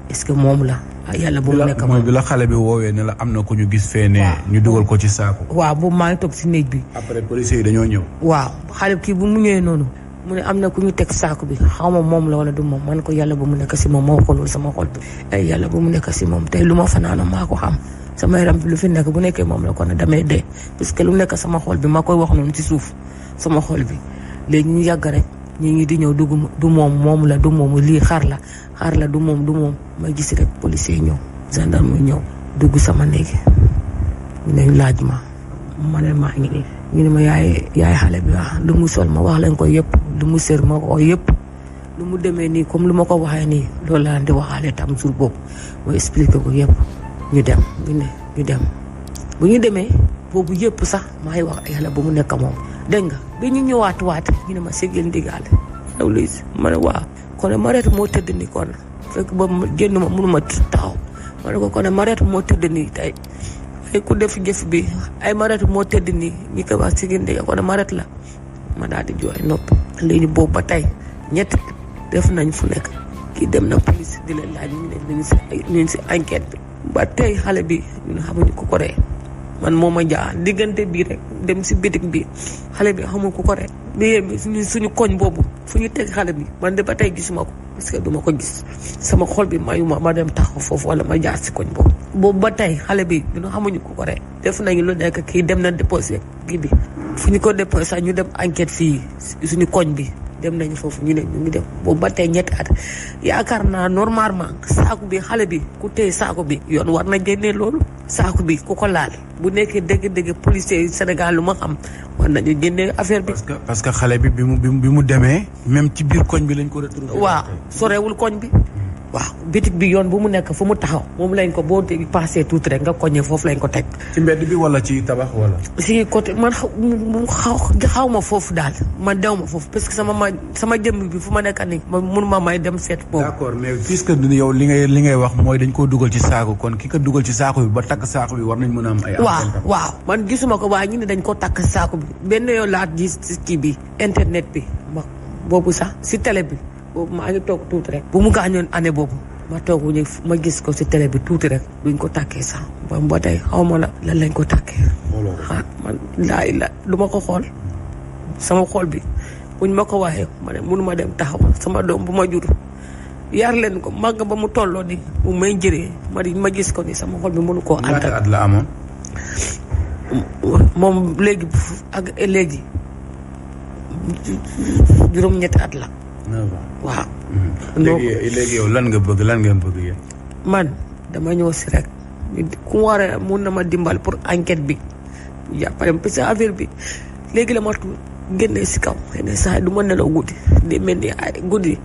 est-ce que moom la yàlla bu mu nekk mooy bi la xale bi woowee ne la am na ku ñu gis fee ne ñu dugal ko ci saako. waaw boobu maa ngi toog si néeg bi. après policiers yi dañoo ñëw. waaw xale kii bu mu ñëwee noonu mu ne am na ku ñu teg saako bi xaw ma moom la wala du moom man ko yàlla bu mu nekk si moom moo ko loolu sama xol bi yàlla bu mu nekk si moom tey lu ma fanaanoo maa ko xam sama yaram bi lu fi nekk bu nekkee moom la kon ne damay dee parce que lu nekk sama xol bi ma koy wax noonu ci suuf sama xol bi léegi ñu yàgg rek ñi di ñëw dugg du moom la du moom lii xar la du moom ma gis rek policier ñëw gendarme ñëw dugg sama néeg ñu ne laaj ma ne maa ngi nii ñu ne ma yaay xale bi lu mu sol ma wax leen ko yëpp lu mu sër ma ko yëpp lu mu demee nii comme lu ma ko waxee nii loolu laa di waxaale tam jour boobu ma expliqué ko yëpp ñu dem bu ñu demee boobu yëpp sax maa ngi wax yàlla bu mu nekk moom dégg nga ba ñu ñëwaat ñu ne ma séggeel ndigaale daw lii ma ne waaw kon Mariétou moo tëdd ni kon fekk ba génn ma mënuma taxaw ma ne ko kon Mariétou moo tëdd nii tey ay ku def jëf bi ay Mariétou moo tëdd nii ñi ko wax si gindi kon Mariétou la ma daal di jooy noppi. léegi boobu ba tey ñetti def nañ fu nekk kii dem na police di leen laaj ñu ngi si enquête bi ba tey xale bi ñun xamuñu ku ko rey man moo ma jaaxal diggante bii rek dem si bitik bi xale bi xamul ku ko rey bi suñu koñ boobu fu ñu teg xale bi man de ba tey gisuma ko parce que duma ko gis sama xol bi mayuma ma dem taxaw foofu wala ma jaar si koñ boobu ba tey xale bi ñun xamuñu ku ko rey def nañu lu nekk kii dem na déposé kii bi fu ñu ko déposé sax ñu dem enquête fii suñu koñ bi dem nañu foofu ñu ne ñu ngi dem boobu ba tey ñetti at yaakaar naa normalement saako bi xale bi ku téye saako bi yoon war na génnee loolu saako bi ku ko laal bu nekkee dëgg-dëgg policier Sénégal lu ma xam war nañu génnee affaire bi. parce que xale bi bi mu demee même ci biir koñ bi lañ ko retrouvé. waaw sorewul koñ bi. waaw bitik bi yoon bu mu nekk fu mu taxaw moom lañ ko boo passé tuuti rek nga koññee foofu lañ ko teg. ci mbedd bi wala ci tabax wala. si côté man xaw ma foofu daal man dew ma foofu parce que sama jëmm bi fu ma nekk nii man mënuma may dem seet boobu. d'accord mais puisque yow li ngay wax mooy dañ koo dugal ci saako kon ki ko dugal ci saako bi ba takk saako bi war nañ mën a am ay. waaw man gisuma ko waaye ñu ne dañ ko takk saako bi benn yoon laa gis ci kii bi internet bi boobu sax si télé bi. boobu maa ngi toog tuuti rek bu mu gaañoon année boobu ma toog ma gis ko si télé bi tuuti rek duñ ko tàkkee sax ba tey xaw ma la lan lañ ko tàkkee man du ma ko xool sama xool bi buñ ma ko waxee ma ne mënu ma dem taxaw sama doom bu ma jur yar leen ko màgg ba mu tolloo ni mu may jëree ma gis ko ni sama xool bi mënu koo ànd. ñaata at la amoon. moom léegi ak léegi juróom-ñetti at la. waaw. léegi yow lan nga bëgg yéen. man dama ñëw si rek ku war a mun na ma dimbal pour enquête bi jàppale parce que affaire bi léegi la ma génnee si kaw xëy na saa du ma nelaw guddi di mel ni ay guddi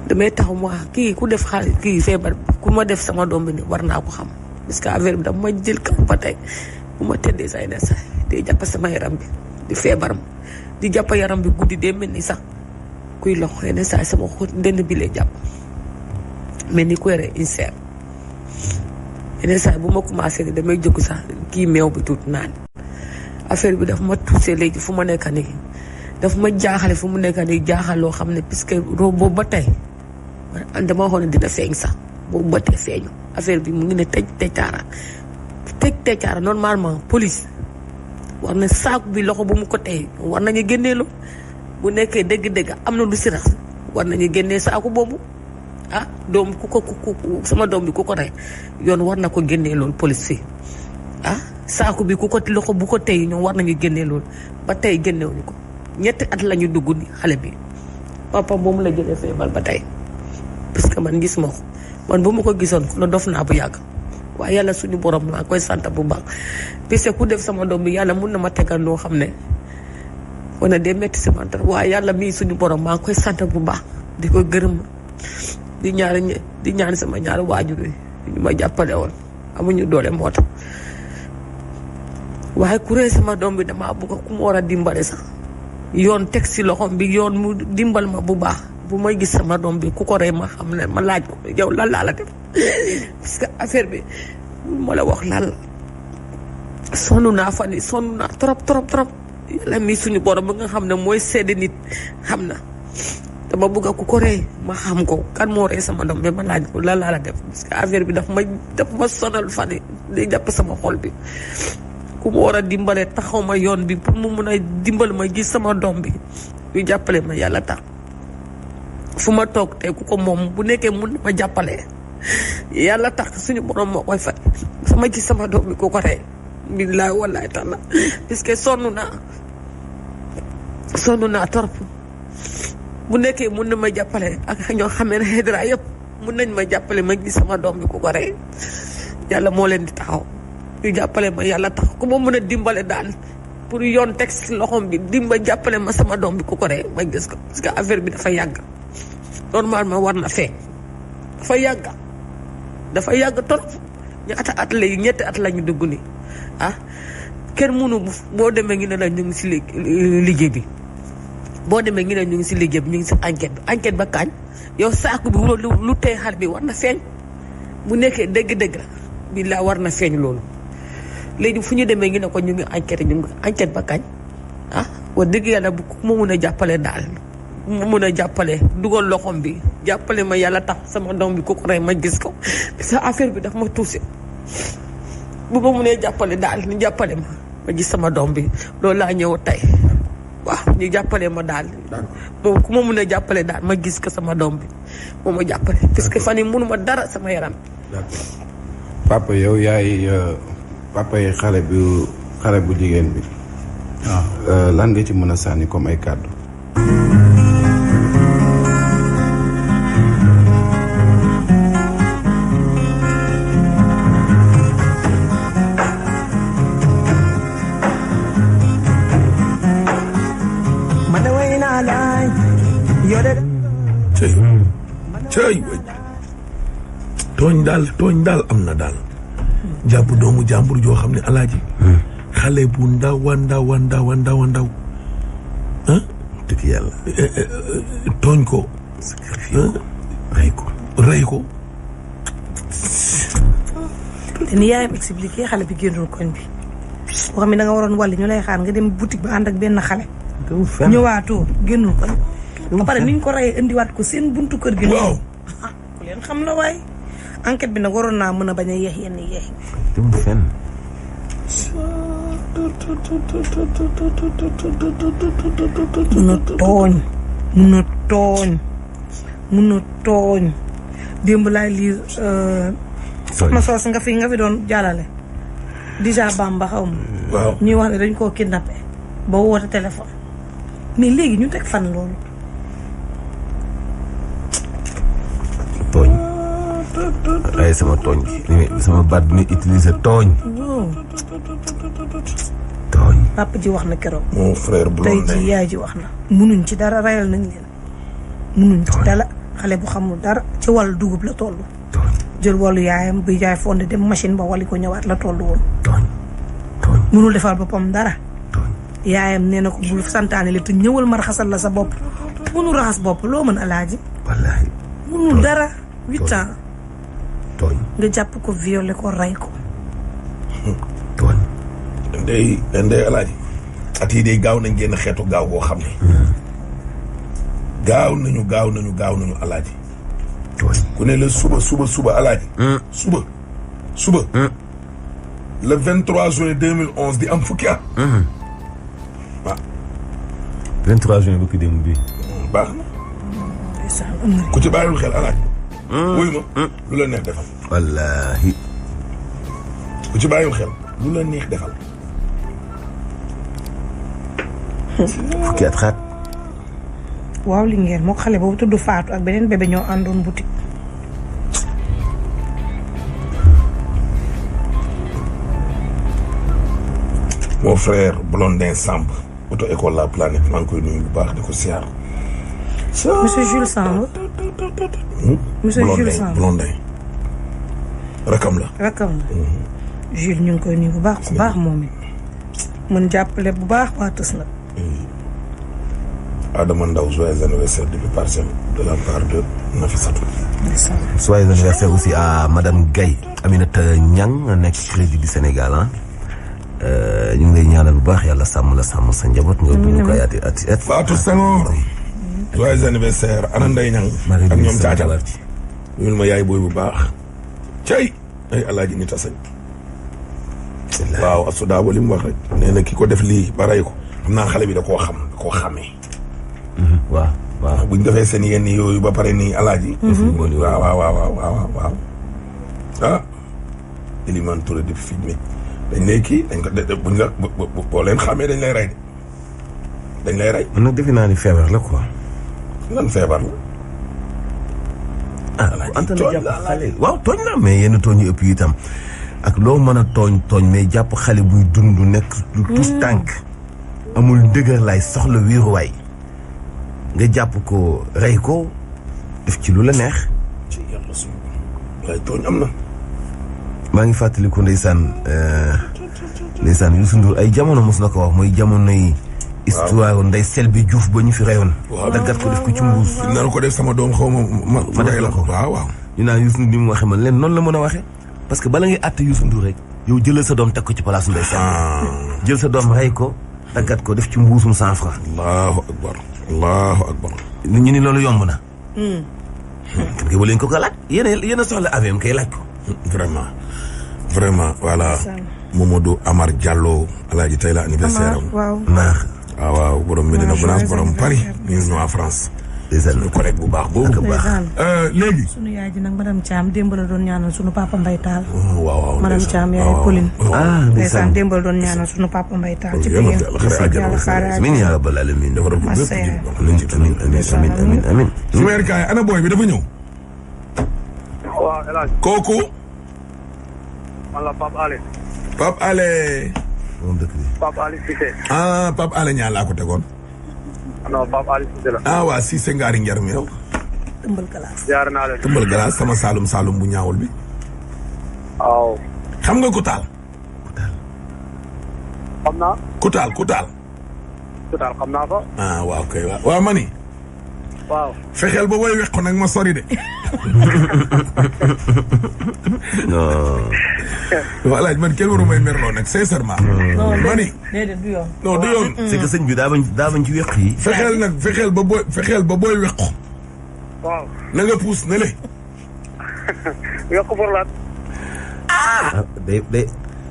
damay taxaw ma kii ku def xaalis kii feebar ku ma def sama doom bi ni war naa ko xam parce que affaire bi dama ma jël kaw ba tey bu ma tëddee say na sax di jàpp sama yaram bi di feebaram di jàpp yaram bi guddi day mel ni sax. kuy loxo xëy na saa sama xol dënn bi lay jàpp mel ni ku yore insert yeneen saa bu ma commencé ni damay jóg sax kii meew bi tuuti naan affaire bi daf ma touché léegi fu ma nekk nii daf ma jaaxale fu mu nekk nii jaaxal loo xam ne puisque boobu ba tey dama waxoon ne dina feeñ sax boobu ba tey feeñu affaire bi mu ngi ne tëj normalement police war na saako bi loxo bu mu ko tey war nañu génnee loolu bu nekkee dëgg-dëgg am na lu si rax war nañu génnee saako boobu doom sama doom bi ku ko rey yoon war na ko génnee loolu police fii saako bi ku ko loxo bu ko tey ñoom war nañu génnee loolu ba tey génnewuñu ko ñetti at la ñu dugg ni xale bi papa moom la jëlee feebar ba tey parce que man gis ma ko man bu ma ko gisoon la dof naa bu yàgg waaye yàlla suñu borom laa koy sant bu baax parce que ku def sama doom bi yàlla mun na ma tegal loo xam ne wana dee métti si man waaye yàlla mii suñu borom maa ngi koy sant bu baax di ko gërëm di ñaan sama ñaari waajur yi ñu ma jàppale woon amuñu doole moo tax waaye ku ree sama doom bi damaa bëgg ku ma war a dimbale sax yoon teg si loxoom bi yoon mu dimbal ma bu baax bu may gis sama doom bi ku ko rey ma xam ne ma laaj ko yow lan laa la def parce que affaire bi ma la wax lan la sonn naa fan yi sonn naa trop yàlla mi suñu borom ba nga xam ne mooy seede nit xam na dama bëgg ku ko rey ma xam ko kan moo rey sama doom bi ma laaj ko lan laa la def parce que affaire bi daf ma sonal fan yi day jàpp sama xol bi ku ma war a dimbale taxaw ma yoon bi pour mu mun a dimbal ma gis sama doom bi ñu jàppale ma yàlla tax fu ma toog tey ku ko moom bu nekkee mun na ma jàppale yàlla tax suñu borom moo koy fay sama gis sama doom bi ku ko rey billaay wallaay taala parce que sonn naa torop bu nekkee mun na ma jàppale ak ñoo xamee ne Aidara yëpp mun nañ ma jàppale ma gis sama doom bi ku ko rey yàlla moo leen di taxaw ñu jàppale ma yàlla tax ku ma mën a dimbale daal pour yoon teg si loxoom bi jàppale ma sama doom bi ku ko rey ma gis ko parce que affaire bi dafa yàgg normalement war na feeñ dafa yàgg torop ñetti at la ñu dugg ni kenn mënu boo demee ngi ne la ñu ngi si liggéey bi boo demee ngi ne ñu ngi si liggéey bi ñu ngi si enquête ba kañ yow saako bi lu tey xar bi war na feeñ bu nekkee dëgg-dëgg la billaay war na feeñ loolu léegi fu ñu demee ngi ne ko ñu ngi enquête ba kañ wax dëgg yàlla bu ma mun a jàppale daal ma mun a jàppale dugal loxoom bi jàppale ma yàlla tax sama doom bi ku ko rey ma gis ko sa affaire bi daf ma tuuse bu ma munee jàppale daal ñu jàppale ma gis sama doom bi loolu laa ñëw tey waaw ñu jàppale ma daal moom ku ma mun a jàppale daal ma gis ko sama doom bi moo ma jàppale parce que fan yi mënuma dara sama yaram. papa yow yaay papa yi xale bu jigéen bi lan nga ci mën a sànni comme ay kàddu. cëy way tooñ daal am na daal jàpp doomu jàmbur joo xam ne alaaji xale bu ndaw dëgg yàlla tooñ ko rey ko te ni yaayam expliqué xale bi génnul koñ bi boo xam ne da nga waroon wàlli ñu lay xaar nga dem boutique ba ànd ak benn xale ñëwaatoo génnul koñ ba pare niñ ko reyee indiwaat ko seen buntu kër gi. waaw ku leen xam la waaye enquête bi nag waroon naa mën a bañ a yeex yenn yeex. dem fenn. mun a tooñ démb laay lire. soxna soos nga fi doon jàllale. déjà Bamba xaw ma. waaw ñuy wax ne dañ koo kidnappé ba woote téléphone mais léegi ñu teg fan loolu. tooñ ay sama tooñ sama baat bi ñuy utiliser tooñ. papa ji wax na keroog. mon frère tey ji yaay ji wax na. munuñ ci dara rayal nañ leen. munuñ ci dara xale bu xamul dara ci wàllu dugub la toll. jël wàllu yaayam buy jaay fonde dem machine ba wali ko ñëwaat la toll woon. munul defal boppam dara. yaayam nee na ko bul santaane li te ñëwal ma raxasal la sa bopp. munul raxas bopp loo mën alaaji. wallaahi. munul dara 8 ans. tooñ nga jàpp ko violé ko rey ko. tooñ. ndey alaaji at yi day gaaw nañ génn xeetu gaaw boo xam ne. gaaw nañu alaaji. ku ne la suba alaaji. suba. le 23 juin 2011 di am fukki at. waaw. 23 juin bu ki dem bii. baax na. ku ci bàyyiwul xel alaaji. wuy ma lu la neex defal. wallaahi. ku ci bàyyiwul xel lu la neex defal. fukki at xaat. waaw li ngeen moo xale boobu tudd Faatu ak beneen bébé ñoo àndoon boutique. mon frère Blondin Samb auto école La Planète maa ngi koy nuyu bu baax di ko siyaar. monsieur Jules Samb. monsieur Jules Samb Blondin rakam la. Jules ñu ngi koy nuyu bu baax ku baax moom it. mën jàppale bu baax waa tës nag. Adama Ndaw joyeux anniversaire depuis Parcelles de la part de Nafissatou. joyeux anniversaire aussi à madame Gaye Aminata Niang nekk Crédit du Sénégal ñu ngi lay ñaanal bu baax yàlla sàmm la sàmm sa njaboot nga dund ko ati at. Fatou Senghor. joyeux anniversaire ana Ndeye Niang ak ñoom caacal ñun ma yaay booy bu baax. cay ay alaaji nit a sañ. waaw Assou Dabo li mu wax rek. nee na ki ko def lii ba rey ko xam naa xale bi da koo xamee. waaw buñ defee seen yenn yooyu ba pare nii alaaji. waaw. ah. Elimane Touré depuis fii nii dañ lay kii dañ ko buñ la boo leen xamee dañ lay rey dañ lay rey. man nag defe naa ni feebar la quoi. lan feebar la. waaw tooñ la mais yenn tooñ yu ëpp yi itam ak loo mën a tooñ mais jàpp xale buy dund nekk lu tus tànk amul dëgër lay soxla wéeruwaay nga jàpp ko rey ko def ci lu la neex. ci yàlla suñu waaye tooñ am na. maa ngi fàttaliku ndeysaan Youssou Ndour ay jamono mos na ko wax mooy jamono yi. histoire Ndeye Selby Diouf ba ñu fi reyoon. waaw daggat ko def ko ci mbuus. naan ko def sama doom xaw ma def la ko waaw. ñu naan Youssou Ndour ni mu waxee man leen noonu la mën a waxee parce que bala ngay àtte Youssou Ndour rek yow jëlal sa doom teg ko ci place Ndeye Sène jël sa doom rey ko tàggat ko def ci mbuusum 100 francs. allahu akbar. nit ñi ni loolu yomb na. kan nga leen ko laaj yéen a soxla AVM kay laaj ko. vraiment voilà. Mamadou Amar Diallo alaaji tey la anniversaire am. waaw borom Medina Gounass borom Paris ñu ngi ñëw France. suñu collègue bu baax boobu. léegi. sunu yaay ji nag madame Thiam démb la doon ñaanal sunu papa Mbaye Tall. waaw madame Thiam yaay Pauline. ndeysaan démb la doon ñaanal sunu papa Mbaye Tall. ci biir yàlla xaaral amiin yaa rabbal aalamiin. amiin. su weer kaay ana booy bi dafa ñëw. waaw El Hadj. kooku. man la Pape Alé. Pape Alé. Pape Alé Cissé. Pape Alé ñaa laa ko tegoon. non Pape Alé Cissé la. waa Cissé ngaari njar mi yow. tëmbal galaas. jaar naa leen. tëmbal galaas sama saalum bu ñaawul bi. waaw. xam nga Koutal. xam naa. Koutal. Koutal xam naa ko. waaw kay waaw mani. waaw. fexeel ba booy weq ko nag ma sori de. voilà man kenn waru may merloo nag sincèrement. mani. déedéet du yoon. non du yoon. c'est que sëñ bi daa bañ ci weq yi. fexeel ba booy weq. waaw. na nga puus ne le. weq pour lan. day.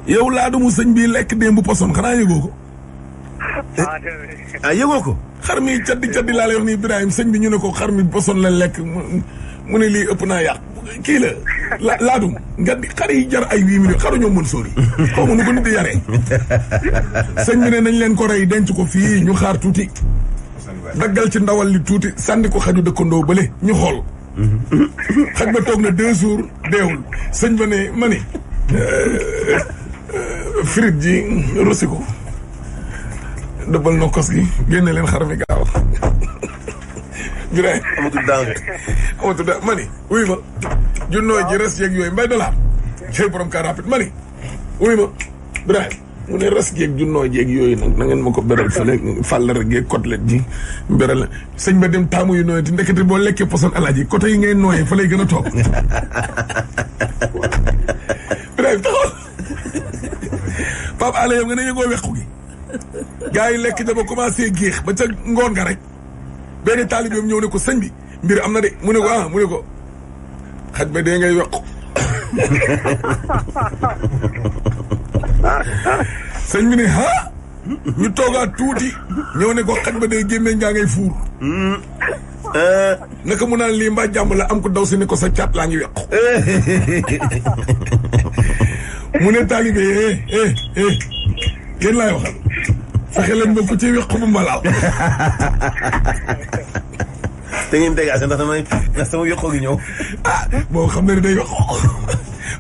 yow laa dumu sëñ bi lekk démb poson xanaa yëgoo ko. yëgoo ko. xar mi caddi laa lay wax ni Ibrahima sëñ bi ñu ne ko xar mi poson la lekk mu ne lii ëpp naa yàq kii la laadum nga di xar yi jar ay 8 millions xaru ñoo mën sóori xaw ma nu ko nit di yaree sëñ bi ne nañ leen ko rey denc ko fii ñu xaar tuuti daggal ci ndawal li tuuti sànni ko xaju dëkkandoo bële ñu xool xaj ba toog na 2 jours deewul sëñ ba ne ma ni frite ji rosi ko dëbbal no kos gi génne leen xar mi gaaw Birahim amatul danger ma ni wuy ma junnoo ji res yeeg yooyu mbay dollar jëy borom car rapide ma ni wuy ma Birahim mu ne res yeeg junnoo jeeg yooyu nag na ngeen ma ko beral fële fàllar geeg côtelette ji beral sëñ ba dem taamu yu nooy ti ndekete boo lekkee poson alaaji côté yi ngay nooyee fa lay gën a toog Birahim taxaw Pape Alé yow nga ne yëgoo wequ gi gaa yi lekk ja ba commencé géex ba ca ngoon nga rek benn taalibeem ñëw ne ko sëñ bi mbir am na de mu ne ko mu ne ko xaj ba dee ngay wequ sëñ bi ne ñu toogaat tuuti ñëw ne ko xaj ba dee gémmeñ ngaa ngay fuur naka mu naan lii mbaa jàmm la am ko daw si ne ko sa caat laa ngi wequ mu ne taalibe yéen laay waxal fexe leen ba ku ci weq bu mbalaal te ngeen dégagé ndax sama weqoo gi ñëw boo xam ne day weq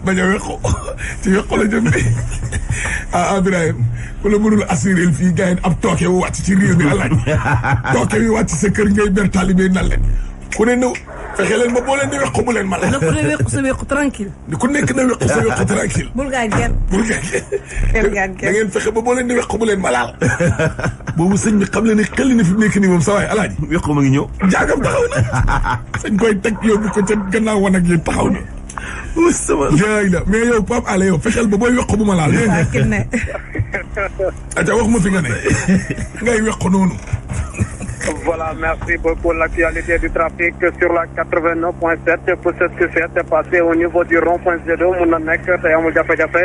bañ a weq ci weq la jëm bi Birahim ku la mënul assuré fii gars yi ab tooke wu wàcc ci réew mi alaaj tooke wi wàcc sa kër ngay ber taalibe nan leen ku ne nëw fexe leen ba boo leen di weq bu leen mala na ku ne weq sa weq tranquille ku nekk na weq sa weq tranquille bul gaañ kenn da ngeen fexe ba boo leen di weq bu leen malaal boobu sëñ bi xam le ne xel na fi mu nekk nii moom sa waay alaaji weq ma ngi ñëw jaagam taxaw na sañ koy teg yóbbu ko ca gannaaw wan ak yéen taxaw na jaay la mais yow Pape Alé yow fexeel ba booy weq bu ma laal aca wax ma fi nga ne ngay weq noonu. Voilà, merci beaucoup. L'actualité du trafic sur la 89.7 pour ce qui s'est passé au niveau du rond-point G2 mun na nekk tey amul jafe-jafe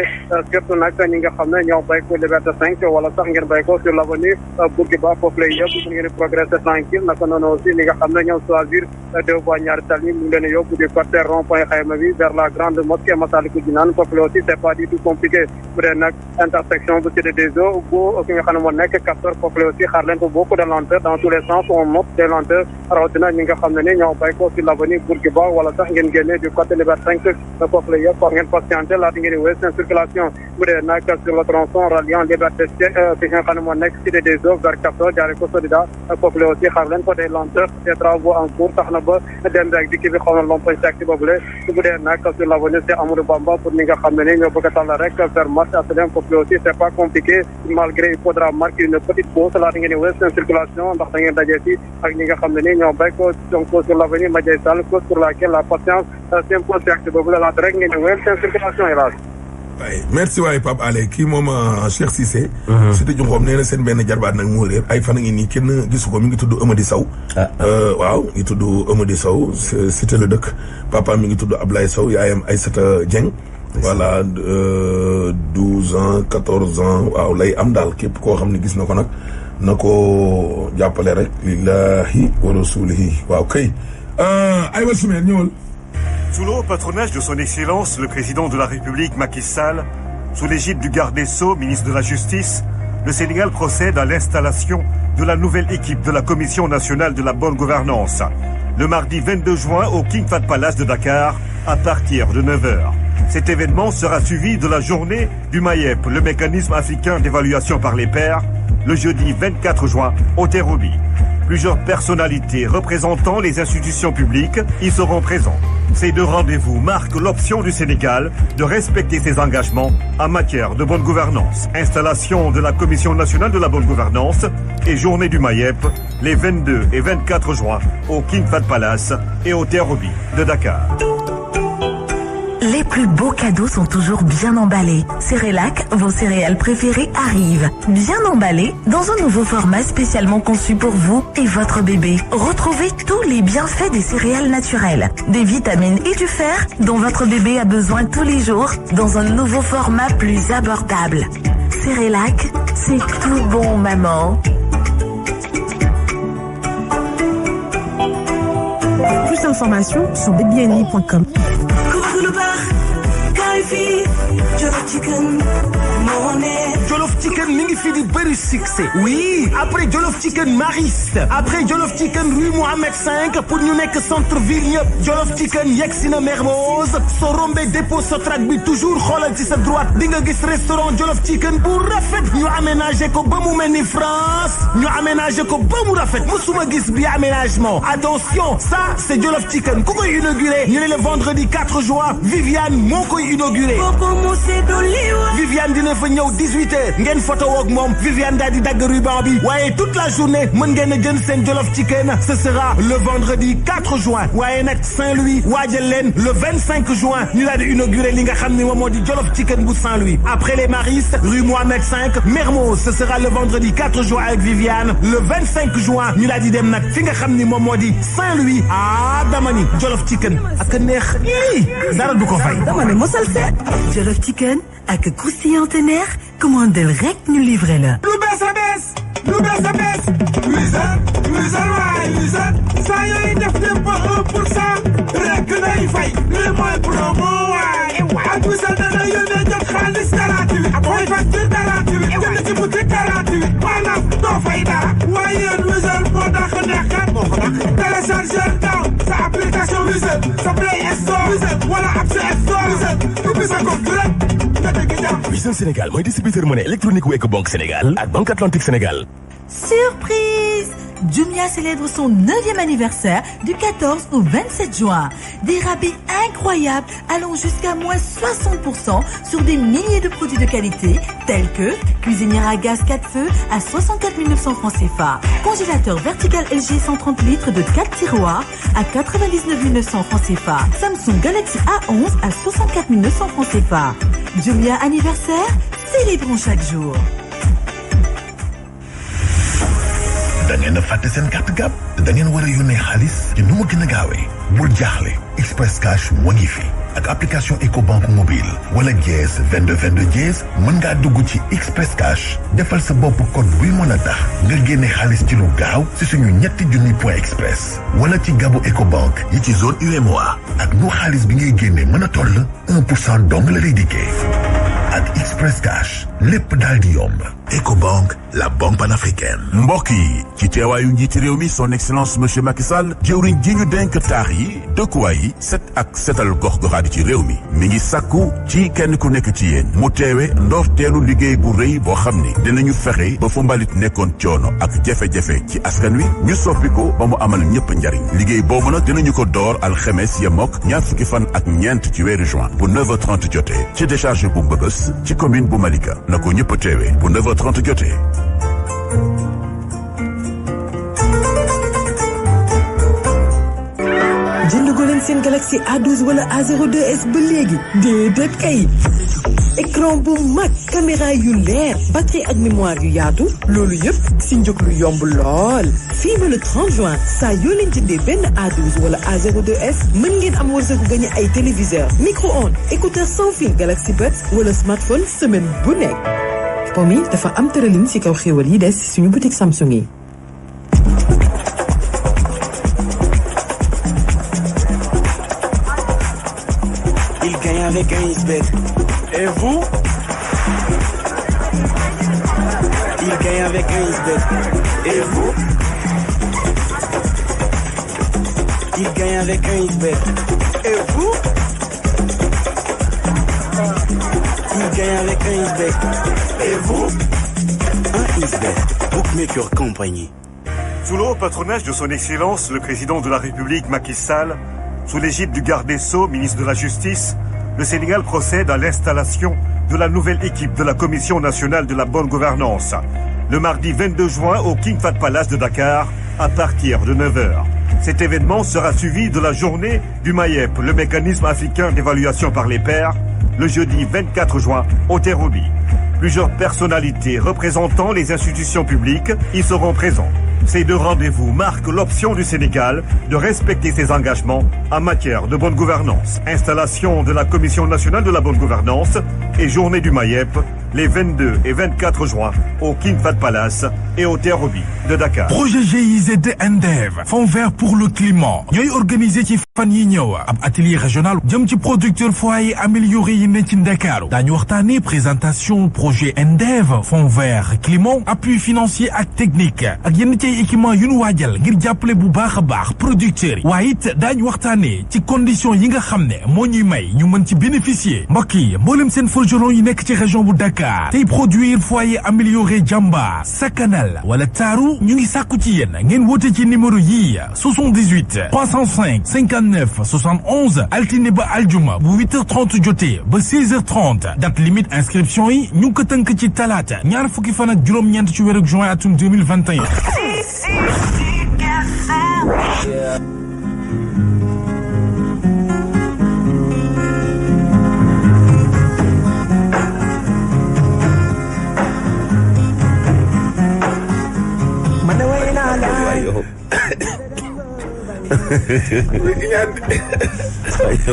surtout nag ñi nga xam ne ñoo béy ko Liberté 5 wala sax ngeen béy ko sur l'avenue Bourguiba foofu lay yëpp ngeen di progresser tranquille naka noonu aussi ñi nga xam ne ñoo choisir deux voies ñaari tali ñu ngi leen di yóbbu du côté rond-point Xayma bi vers la grande mosquée Massalikul Jinaan foofu la aussi c'est pas du tout compliqué bu dee nag intersection bu Cité des Eaux bu ki nga xam ne moo nekk Castor foofu la aussi xaar leen ko beaucoup de lenteur dans tous les sens on note des lenteurs rawatina ñi nga xam ne ni ñoo béy ko sur l'avenue Bourguiba wala sax ngeen génne du côté Liberté 5 foofu la yëpp war ngeen patienter laata ngeen di wéy seen circulation bu dee nag sur le tronçon ralliant Liberté fi nga xam ne moo nekk Cité des Eaux vers Castor jaaree ko Solida foofu la aussi xaar leen ko des lenteurs des travaux en cours tax na ba dem rek dikki bi xaw na lompoñ taxi boobule bu dee nag sur l'avenue c'est Amadou Bamba pour ñi nga xam ne ni ñoo bëgg a tàll rek vers marché HLM foofu la aussi c'est pas compliqué malgré il faudra marquer une petite pause laata ngeen di wéy seen circulation ndax da ngeen daje si ak ñi nga xam ne ni ñoo bay ko donc sur l'avenue Madiaye Sall cause pour laquelle la patience s'impose si acte boobu la laata rek ngeen wéyal seen circulation hélas. waaye merci waaye Pape Alé kii moom Cheikh Cissé. Cité Junxoom nee na seen benn jarbaat nag moo réer ay fan a ngi nii kenn gisu ko mi ngi tudd Amady Sow. waaw mi ngi tudd Amady Sow cité la dëkk papa mi ngi tudd Ablaye Sow yaayam Aïssata Dieng. voilà 12 ans 14 ans waaw lay am daal képp koo xam ne gis na ko nag na ko jàppale rek lillahi wa rasulihi waaw kay aywa Soumère ñëwal. Sous le haut patronage de son Excellence, le président de la République, Macky Sall, sous l'égide du garde des Sceaux, ministre de la Justice, le Sénégal procède à l'installation de la nouvelle équipe de la Commission nationale de la bonne gouvernance. Le mardi 22 juin au King Fahd Palace de Dakar, à partir de 9h. Cet événement sera suivi de la journée du MAEP, le mécanisme africain d'évaluation par les pairs, le jeudi 24 juin au Terrou-Bi. Plusieurs personnalités représentant les institutions publiques y seront présents. Ces deux rendez-vous marquent l'option du Sénégal de respecter ses engagements en matière de bonne gouvernance. Installation de la Commission nationale de la bonne gouvernance et journée du MAEP les 22 et 24 juin au King Fahd Palace et au Terrou-Bi de Dakar. Les plus beaux cadeaux sont toujours bien emballés. Cérélac, vos céréales préférées arrivent. Bien emballés dans un nouveau format spécialement conçu pour vous et votre bébé. Retrouvez tous les bienfaits des céréales naturelles, des vitamines et du fer dont votre bébé a besoin tous les jours dans un nouveau format plus abordable. Cérélac, c'est tout bon, maman. Plus d'informations sur babyani.com. Jollof Chicken mi ngi fi di bëri succès oui après Jollof Chicken Maris après Jollof Chicken rue Mohamed 5 pour ñu nekk centre ville ñëpp Jollof Chicken yegg si na Mermoz soo rombee dépôt Sotrac bi toujours xoolal ci sa droite di nga gis restaurant Jollof Chicken bu rafet ñu aménagé ko ba mu mel ni France ñu aménagé ko ba mu rafet musuma gis bi aménagement attention ça c'est Jollof Chicken ku koy inauguré ñu ne le vendredi 4 juin Viviane moo koy inauguré Viviane dina fa ñëw 18h ngeen photo ak moom Viviane daal di dagg ruban bi waaye toute la journée mën ngeen a jënd seen Jollof Chicken ce sera le vendredi 4 juin waaye nag Saint-Louis waajal leen le 25 juin ñu daal di inauguré li nga xam ne moom moo di Jollof Chicken bu Saint-Louis après les Maris rue Mohamed 5 Mermoz ce sera le vendredi 4 juin avec Viviane le 25 juin ñu daal di dem nag fi nga xam ni moom moo di Saint-Louis ah dama ni Jollof Chicken ak neex ii dara du ko fay dama ne mosal seet Jollof Chicken ak croustillant teneer commandel rek ñu livré la. lu bees a bees lu bees a bees Wizall waay Wizall saa yooyu def dem ba 1% rek nay fay lii mooy promo waay ak Wizall dana yónnee jot xaalis gratuit mooy facture gratuit jënd ci boutique gratuit maanaam doo fay dara waaye yéen Wizall moo tax neexkat moo ko tax téléchargeur gaaw sa application Wizall sa Play Store Wizall wala App Store Wizall ubbi sa compte rek Wizall Sénégal mooy distributeur monnaie électronique wu Ecobank Sénégal ak Banque Atlantique Sénégal. Surprise! Jumia célèbre son 9e anniversaire du 14 au 27 juin. Des rabais incroyables allant jusqu'à moins 60% sur des milliers de produits de qualité tels que cuisinière à gaz 4 feux à 64 900 francs CFA, congélateur vertical LG 130 litres de 4 tiroirs à 99 900 francs CFA, Samsung Galaxy A11 à 64 900 francs CFA. Jumia anniversaire, célébrons chaque jour. da ngeen a fàtte seen carte gab da ngeen war a yónnee xaalis ci nu mu gën a gaawee bul jaaxle Express Cash moo ngi fi ak application Ecobank mobile wala dièse 22 dièse mën ngaa dugg ci Express Cash defal sa bopp code buy mën a tax nga génne xaalis ci lu gaaw si suñu ñetti junni point express wala ci gabu Ecobank yi ci zone UEMOA ak nu xaalis bi ngay génne mën a toll 1% dong la lay dikkee ak Express Cash lépp daal di yomb. Ecobank, la banque panafricaine. mbokk yi ci teewaayu njiiti réew mi son excellence monsieur Macky Sall jëwriñ ji ñu denk taax yi dëkkuwaay yi set ak setal gox-goxaat ci réew mi mi ngi sàkku ci kenn ku nekk ci yéen mu teewe ndorteelu liggéey bu rëy boo xam ni dinañu fexe ba fu mbalit nekkoon coono ak jafe-jafe ci askan wi ñu soppi ko ba mu amal ñëpp njariñ liggéey boobu nag dinañu ko door alxemes yemook ñaar fukki fan ak ñeent ci weeru juin bu 9h30 jotee ci décharge bu Mbëbës ci commune bu Malika na ko ñëpp teewe bu 9h30 jotee jëndagu leen seen Galaxy A12 wala A02s ba léegi déedéet kay écran bu mag caméra yu leer batterie ak mémoire yu yaatu loolu yëpp si njëg lu yomb lool fii ba le 30 juin saa yoo leen jëndee benn A12 wala A02s mën ngeen am wërsëgu gagné ay téléviseur micro-ondes écouteur sans fil Galaxy Buds wala smartphone semaine bu nekk POMI dafa am tëralin ci kaw xéwal yi des suñu boutique Samsung yi. Il gagne avec un XBet. Et vous? Il gagne avec un XBet. Et vous? Il gagne avec un XBet. Et vous? Il gagne avec un XBet. Et vous? Un XBet. Bookmaker Compagnie. Sous le haut patronage de son Excellence, le président de la République Macky Sall, sous l'égide du garde des Sceaux, ministre de la Justice, le Sénégal procède à l'installation de la nouvelle équipe de la Commission nationale de la bonne gouvernance, le mardi 22 juin au King Fahd Palace de Dakar, à partir de 9h. Cet événement sera suivi de la journée du MAEP, le mécanisme africain d'évaluation par les pairs, le jeudi 24 juin au Terrou-Bi. Plusieurs personnalités représentant les institutions publiques y seront présents. Ces deux rendez-vous marquent l'option du Sénégal de respecter ses engagements en matière de bonne gouvernance. Installation de la Commission nationale de la bonne gouvernance et journée du MAEP les 22 et 24 juin au King Fahd Palace et au Terrou-Bi de Dakar. Projet GIZ NDEV, Fonds vert pour le climat. ñooy organisé ci fan yi ñëw ab atelier régional jëm ci producteur foyer amélioré yi ne ci Dakar. daañu waxtaanee présentation projet NDEV, Fonds vert climat, appui financier ak technique ak yenn ci équipement yu nu waajal ngir jàppale bu baax a baax producteurs yi. waaye it daañu waxtaanee ci conditions yi nga xam ne moo ñuy may ñu mën ci bénéficier. mbokk yi mboolem seen forgeron yi nekk ci région bu Dakar tey produire foyer amélioré jàmba sakanal wala taaru ñu ngi sàkku ci yéen ngeen woote ci numéro yii 78 305 59 71 altine ba aljuma bu 8h30 jotee ba 16h30 date limite inscription yi ñu ngi ko tënk ci talaata ñaar fukki fan ak juróom-ñeent ci weeru juin atum 2021.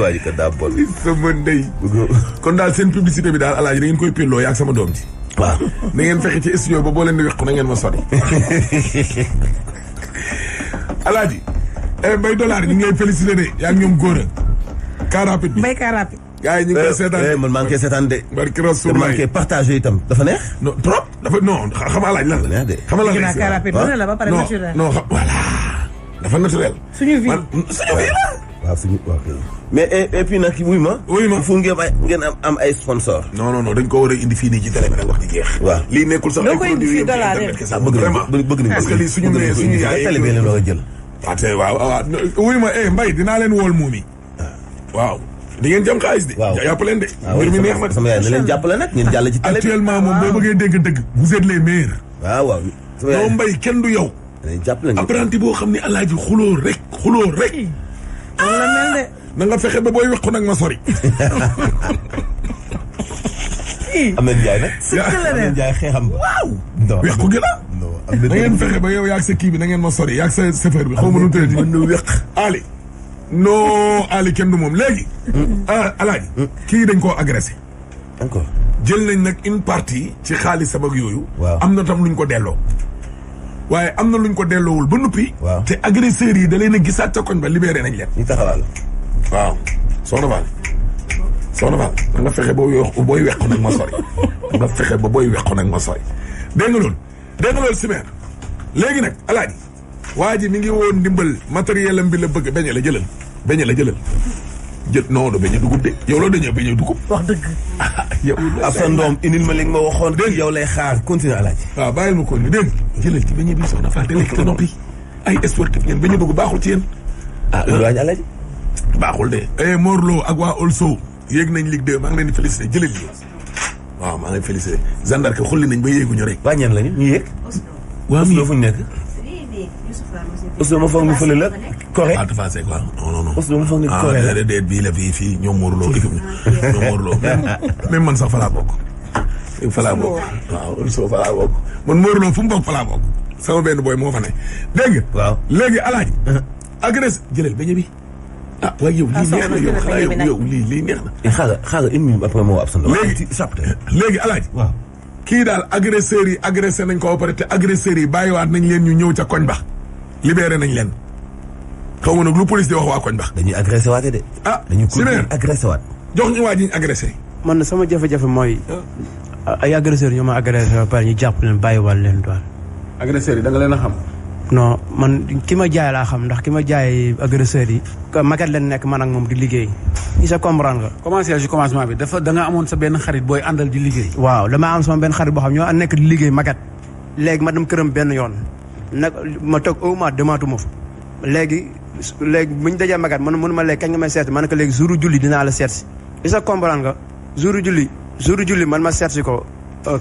waa ji ko daa bon. sama ndey. kon daal seen publicité bi daal alaaji da ngeen koy pelloo yaa ak sama doom ji. waaw na ngeen fexe ci studio ba boo leen di weq na ngeen ma sori. alaaji. Mbaye Dollar ñu ngi lay félicité de yaa ngi ñoom góor a. car rapide bi Mbaye car rapide. gars yi ñu ngi koy seetaan man maa ngi koy seetaan de. barki Rasulullah maa ngi koy partagé itam dafa neex. non trop dafa non xam nga alaaj lan la. xam nga lan la car rapide bu ne la ba pare naturel. non voilà dafa naturel. suñu vie suñu vie la. waaw suñu waaw mais et puis nag wuy ma. wuy ma fu ngeen am ay sponsor. non dañ ko war a indi fii nii ci télé bi nag wax ci jeex. waaw lii nekkul sax ay produits yu internet kese. bëgg nañ parce que lii suñu yaay télé bi leen war a jël. waaw wuy ma Mbaye dinaa leen wool moom yi waaw di ngeen jëm xaalis de. waaw jàpp leen de. mbir mi neex na sama yaay na leen jàppale nag ngeen jàll ci télé bi. actuellement moom boo bëggee dégg dëgg vous êtes les meilleurs. waaw. non Mbaye kenn du yow. jàppale nga apprenti boo xam ne alaaji xuloo rek. la mel de. na nga fexe ba booy wequ nag ma sori. Ameth Ndiaye nag. Ameth Ndiaye xeexam ba. waaw. wequ gi la. na ngeen fexe ba yow yaag sa kii bi na ngeen ma sori yaag sa chauffeur bi xaw ma nu tëddee. mën na weq. Ali. non Ali kenn du moom léegi. alaaji. kii dañ koo agressé. encore jël nañ nag une partie ci xaalisam ak yooyu. waaw am na tam luñ ko delloo. waaye am na luñ ko delloowul ba noppi. waaw te agresseurs yi da leen a gisaat ca koñ ba libéré nañ leen. ñu taxawal. waaw soxna Fall. soxna Fall da nga fexe booy wequ nag ma sori. da nga fexe ba booy wequ nag ma sori. dégg nga loolu Simer léegi nag alaaji waa ji mi ngi woon ndimbal matériel am bi la bëgg beñe la jëlal jël non du beñe dugub de yow loo dañoo beñe dugub. wax dëgg. yow ab sa ndoom indil ma li nga ma waxoon. dégg yow lay xaar continue alaaji. waaw bàyyil ma ko ni dégg jëlal ci beñe bi soxna Fall te lekk te noppi ay sportif ngeen beñe dugub baaxul ci yéen. loolu waaj alaaji. baaxul de. Morlo ak waa Also yéeg nañ Ligue 2 maa ngi leen di félicité jëlal lii waaw maa ngi leen di félicité gendarme xulli nañ ba yéeguñu rek. waa ñan lañu ñu yéeg. waa mi fu ñu nekk. Ousseyn ma foog ñu fële la. correct. ah Tafa Seck waaw non. parce que dama foog ne correct la déedéet bii la fii ñoom Morlo équipe ñoom Morlo même man sax fa laa bokk. fa laa bokk waaw soo fa laa bokk man Morlo fu mu bokk fa laa bokk sama benn boy moo fa ne dégg nga. waaw léegi Alaaji. agresse jëlal beñe bi. ah waaye yow lii neex na yow xanaa yow lii neex na. xaaral une minute après moo absent. léegi Alaaji. waaw kii daal agresseurs yi agressé nañ ko ba pare te agresseurs yi bàyyiwaat nañ leen ñu ñëw ca koñ ba. libéré nañ leen. xaw ma nag lu police di wax waa koñ ba. dañuy agressé waate de. ah dañuy agressé waat. jox ñu waa ji ñu agressé. man sama jafe-jafe mooy ay agresseurs ñoo ma agressé ba pare ñu jàpp leen bàyyiwaat leen doon. agresseurs yi da nga leen a xam. non man ki ma jaay laa xam ndax ki ma jaay agresseurs yi. maquette leen nekk man ak moom di liggéey. il se comprendre nga. commencé ci commencement bi da nga amoon sa benn xarit booy àndal di liggéey. waaw damaa am sama benn xarit boo xam ñoo nekk di liggéey maquette. léegi ma dem këram benn yoon. nag ma toog au moins demaatuma fa. léegi bu ñu dajee maquette mënu ma léegi kañ nga may seet ma ne ko léegi jouru julli dinaa la seet si. il se comprendre nga jouru julli man ma seet si ko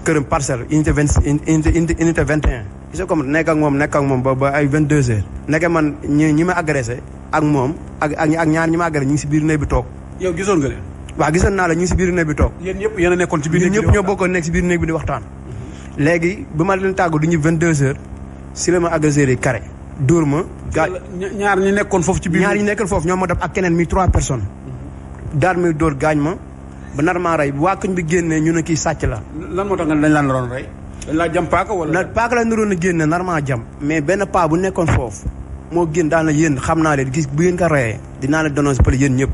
këram parcelle unité 21. il se comprendre nekk ak moom ba ay 22h. nekk man ñi ma agressé ak moom ak ñaar ñi ma agressé ñu ngi si biir néeg bi toog. yow gisoon nga leen. waaw gisoon naa la ñu ngi si biir néeg bi toog. yéen ñëpp yéen a nekkoon ci biir néeg bi ñëpp ñoo bokkoon nekk si biir néeg bi di waxtaan. léegi bi ma leen tàggu du ñu 22h si la ma agressé yi carré dóor ma. ñaar ñi nekkoon foofu ci biir. ñaar ñi nekkoon foofu ñoo ma def ak keneen mi 3 personnes. daal muy dóor gaañ ma ba nar maa rey waa koñ bi génnee ñu ne kii sàcc la. lan moo tax nga dañ laan naroon rey. dañ laa jam paaka wala. paaka la naroon a génne nar maa jam. mais benn paa bu nekkoon foofu moo génn daan na yéen xam naa leen gis bu ngeen ko reyee dinaa la dénoncer pële yéen ñëpp.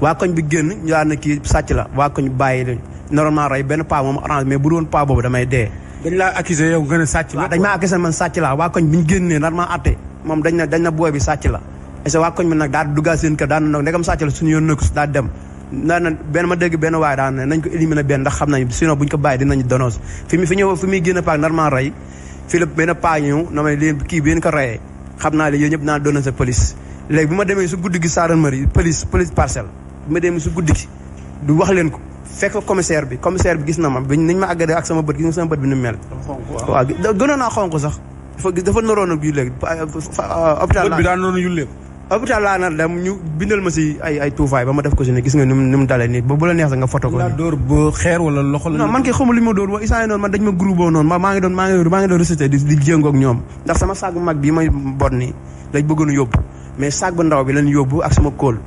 waa koñ bi génn ñu daan na kii sàcc la waa koñ bàyyi leen naroon maa rey benn paa moom arrange mais bu doon paa boobu damay dee. dañ laa accusé yow nga ne sàcc la. dañ maa accusé man sàcc la waa koñ bi ñu génnee nar maa atte moom dañ na booy bi sàcc la. est-ce que waa koñ bi nag daal di duggaat seen kër daan na nag ndegam sàcc la suñu yoon nëkk daal dem daan na ma dégg benn waaye daan nañ ko éliminer benn ndax xam nañ sinon buñ ko bàyyi dinañ dénoncer fi muy génn paak nar maa rey fii la benn paa ñëw na may leen kii bi ngeen ko reyee xam naa leen yéen ñëpp naa dénoncer police. léegi bi ma demee su guddi gi gendarmerie police parcelle bi ma demee su guddi gi du wax leen ko fekk commissaire bi gis na ma niñ ma àggale ak sama bët gis nga sama bët bi ni mu mel. waaw gënoon naa xonk sax dafa naroon a yulleeg hôpital bi daan naroon a yulleeg hôpital laa nar dem ñu bindal ma si ay tuufaay ba ma def ko si ne gis nga ni mu dalee nii ba bu la neex sax nga photo ko. la dóor ba xeer wala loxo la. non man kay xamul li ma dóor wa isaan noonu man dañ ma groupe noonu maa ngi doon récité di jéngoog ñoom ndax sama saag bu mag bii may bon nii lañ bëggoon a yóbbu mais saag bu ndaw bi lañ yóbbu ak sama kóol.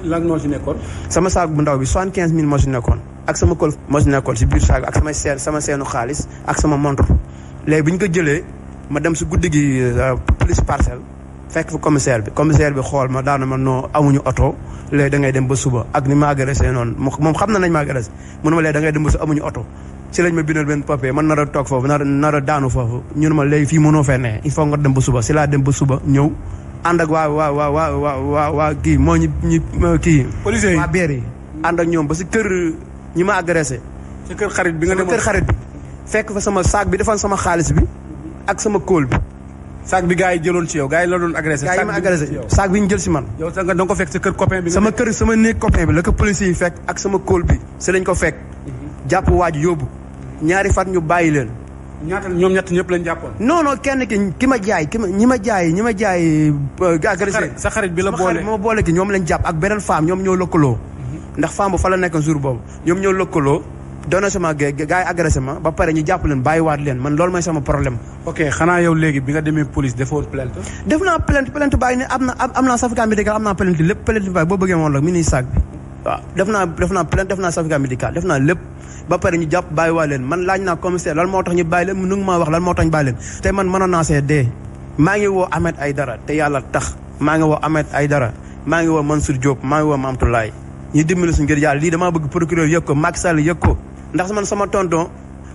lan moo ci nekkoon. sama saag bu ndaw bi 75 000 moo ci nekkoon ak sama kóol moo ci nekkoon si biir saag ak sama seenu xaalis ak sama montre léegi bi ñu ko jëlee ma dem si guddi gi police parcelle fekk fa commissaire bi xool ma daana ma noo amuñu oto léegi da ngay dem ba suba ak ni ma agressé noonu moom xam na nañ ma agressé mu ne ma léegi da ngay dem ba suba amuñu oto si lañ ma bindal benn papier man nar a toog foofu nar a daanu foofu ñu ne ma léegi fii mënoo fee ne il faut nga dem ba suba si laa dem ba suba ñëw ànd ak waa kii moo ñu kii policiers yi waa beer yi ànd ak ñoom ba si kër ñi ma agressé sa kër xarit bi nga demoon kër xarit bi fekk fa sama saak bi defoon sama xaalis bi ak sama kóol bi saak bi gars yi jëloon ci yow gars yi la doon agressé. gars yi ma agressé saak bi ñu jël si man. yow sax nga da nga ko fekk sa kër copain bi. sama néeg copain bi la ko policier yi fekk ak sama kóol bi si lañ ko fekk. jàpp waaj yóbbu ñaari fat ñu bàyyi leen. ñoom ñett ñëpp lañ jàppoon. non kenn ki ma jaay ñi ma jaay. agressé sa xarit bi la boole ma boole ki ñoom lañ jàpp ak beneen femme ñoom ñoo lëkkaloo. ndax femme bu fa la nekk jour boobu ñoom ñoo lëkkaloo. doona sama gars yi agressé ma ba pare ñu jàpp leen bàyyiwaat leen man loolu mooy sama problème. ok xanaa yow léegi bi nga demee police defoo plainte. def naa plainte bàyyi ne am naa certificat médical am naa plainte lépp plainte bàyyi boo bëggee moom la mi nii saag bi waaw def naa plainte def naa certificat médical def naa lépp ba pare ñu jàpp bàyyiwaat leen man laaj naa commissaire lan moo tax ñu bàyyi leen mu ngi maa wax lan moo tax ñu bàyyi leen te man mënoon naa see dee maa ngi woo Ahmed Aïdara te yàlla tax maa ngi woo Ahmed Aïdara maa ngi woo Mansour Diop maa ngi woo Mamtoulaye ñu dimbali suñu ngir yàlla lii damaa bëgg procureur yëg ko Macky Sall yëg ko ndax man sama tonton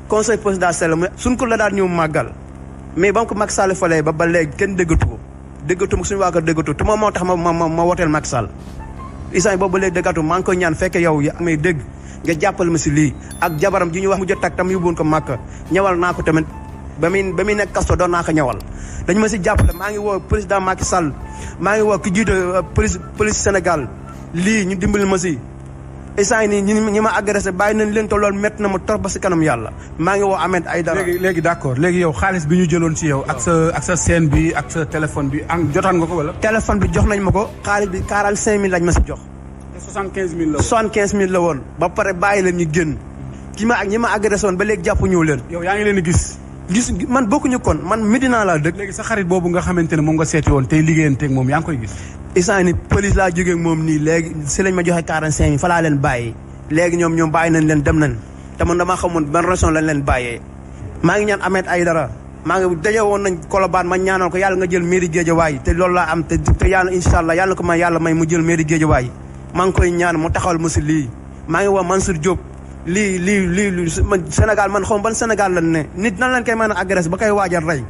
conseil présidentiel suñ ko la daal ñëw màggal mais ba mu ko Macky Sall falee ba léegi kenn déggatu ko suñu waa kër déggatu te moom moo tax ma woteel Macky Sall isaan boobu ba léegi déggatu maa ngi koy ñaan fekke yow yaa may dégg nga jàppal ma si lii ak jabaram ji ñu wax mu jot tak tam yóbbuwoon ko Màkka ñawal naa ko tamit ba muy nekk kasto doon naa ko ñawal dañu ma si jàppale maa ngi woo président Macky Sall maa ngi woo ki jiite police Sénégal lii ñu dimbali ma si instant nii ñi ma agressé bàyyi nañ leen te loolu métti na ma trop ba si kanam yàlla maa ngi woo Ahmed Aïdara. léegi d'accord léegi yow xaalis bi ñu jëloon ci yow ak sa scène bi ak sa téléphone bi jotaan nga ko wala. téléphone bi jox nañ ma ko xaalis bi 45000 lañ ma si jox. 75000 la woon 75000 la woon. ba pare bàyyi leen ñu génn ñi ma agressé woon ba léegi jàpp ñëw leen. yow yaa ngi leen di gis. man bokkuñu kon man Medina laa dëkk. léegi sa xarit boobu nga xamante ne moom nga seeti woon tey liggéeyanteeg moom yaa ngi koy gis. instant ni police laa jógee ak moom nii léegi si lañ ma joxe 45000 fa laa leen bàyyi léegi ñoom bàyyi nañ leen dem nañ te man damaa xamoon ban raison lañ leen bàyyee. maa ngi ñaan Ahmed Aïdara maa ngi daje woon nañ Colobane ma ñaanal ko yàlla nga jël mairie Guédiawaye te loolu laa am te yàlla incha allah yàlla ko may yàlla may mu jël mairie Guédiawaye maa ngi koy ñaan mu taxawal ma si lii maa ngi woo Mansour Diop lii Sénégal man xaw ma ban Sénégal lan ne nit nan lañ koy mën a agressé ba koy waajal rey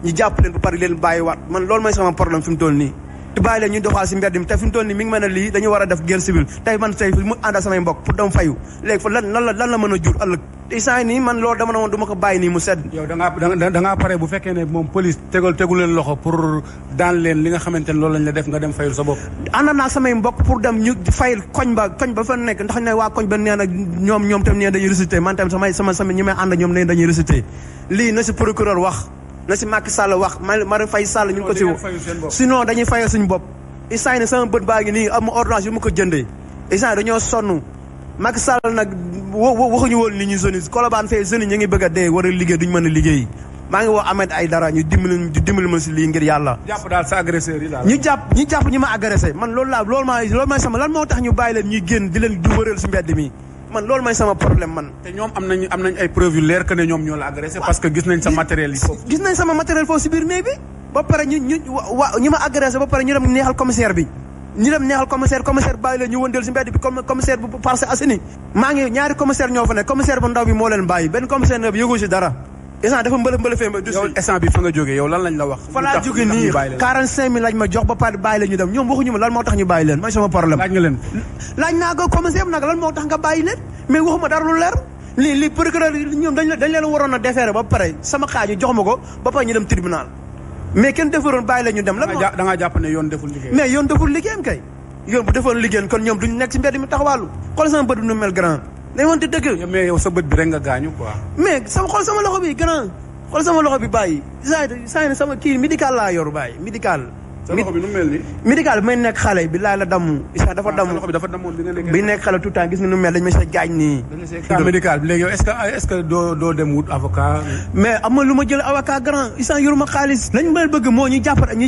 ñu jàpp leen ba pare leen bàyyiwaat man loolu mooy sama problème fi mu toll nii te bàyyi leen ñu doxal si mbedd mi te fi mu toll nii mi ngi mën a lii dañu war a def guerre civile tey man tey mu ànd ak samay mbokk pour dem fayu léegi fa lan la mën a jur ëllëg instant nii man loolu dama ne woon du ma ko bàyyi nii mu sedd. yow da ngaa pare bu fekkee ne moom police tegu leen loxo pour daan leen li nga xamante ne loolu lañ la def nga dem fayul sa bopp. ànd naa samay mbokk pour dem ñu fayul koñ ba fa nekk ndax ne waa koñ ba nee na ñoom tam nee dañuy récité man tam sama ñi may ànd ñoom nee dañuy récité lii na si procureur wax na si Macky Sall wax Marème Faye Sall ñu ngi ko si sinon dañuy fayal suñu bopp instant ni sama bët baa ngi nii am ordonnance yu ma ko jëndee instant dañoo sonn Macky Sall nag waxuñu woon li ñu jeunes Colobane fee jeunes ñu ngi bëgg a dee war a liggéey duñu mën a liggéey maa ngi woo Ahmed Aïdara ñu dimbali ma si lii ngir yàlla. jàpp daal sa agresseur yi daal. ñu jàpp ñi ma agressé man loolu mooy sama lan moo tax ñu bàyyi leen ñuy génn di leen di wëral si mbedd mi man loolu mooy sama problème man. te ñoom am nañ ay preuve yu leer que ne ñoom ñoo la agressé parce que gis nañ sa matériel yi foofu. gis nañ sama matériel foofu si biir néeg bi ba pare ñi ma agressé ba pare ñu dem neexal commissaire bi ñu dem neexal commissaire bàyyi leen ñu wëndeel si mbedd bi commissaire bu Parcelles Assainies maa ngi ñaari commissaire ñoo fa nekk commissaire bu ndaw bi moo leen bàyyi benn commissaire bi yëgoo si dara instant dafa mbëlëfee ma yow instant bi fa nga jógee yow lan lañ la wax fa laa jógee nii 45000 lañ ma jox ba pare bàyyi leen ñu dem ñoom waxuñu ma lan moo tax ñu bàyyi leen mooy sama problème laaj nga leen laaj naa ko commissaire nag lan moo tax nga bàyyi leen mais waxuma dara lu leer lii procureur ñoom dañ leen waroon a déféré ba pare sama xaaju jox ma ko ba pare ñu dem tribunal mais kenn defaroon bàyyi leen ñu dem lan da ngaa jàpp ne yoon deful liggéey mais yoon deful liggéeyam kay yoon bu defoon liggéeyam kon ñoom duñ nekk si mbedd mi taxawaalu xool sama bët bi nu mel grand dañ wante dëgg mais yow sa bët bi rek nga gaañu quoi mais xool sama loxo bi grand xool sama loxo bi bàyyi saa sama kii médical laa yor bàyyi médical sa loxo bi nu mel ni médical bi may nekk xale bi laay la damm isa dafa damm loxo bi dafa dammoon bi nekk xale tout temps gis nga nu mel dañ ma see gaañ nii médical bi léegi yow est-ce que doo dem wut avocat mais am na lu ma jël avocat grand isa yoruma xaalis lañ ma bëgg moo ñu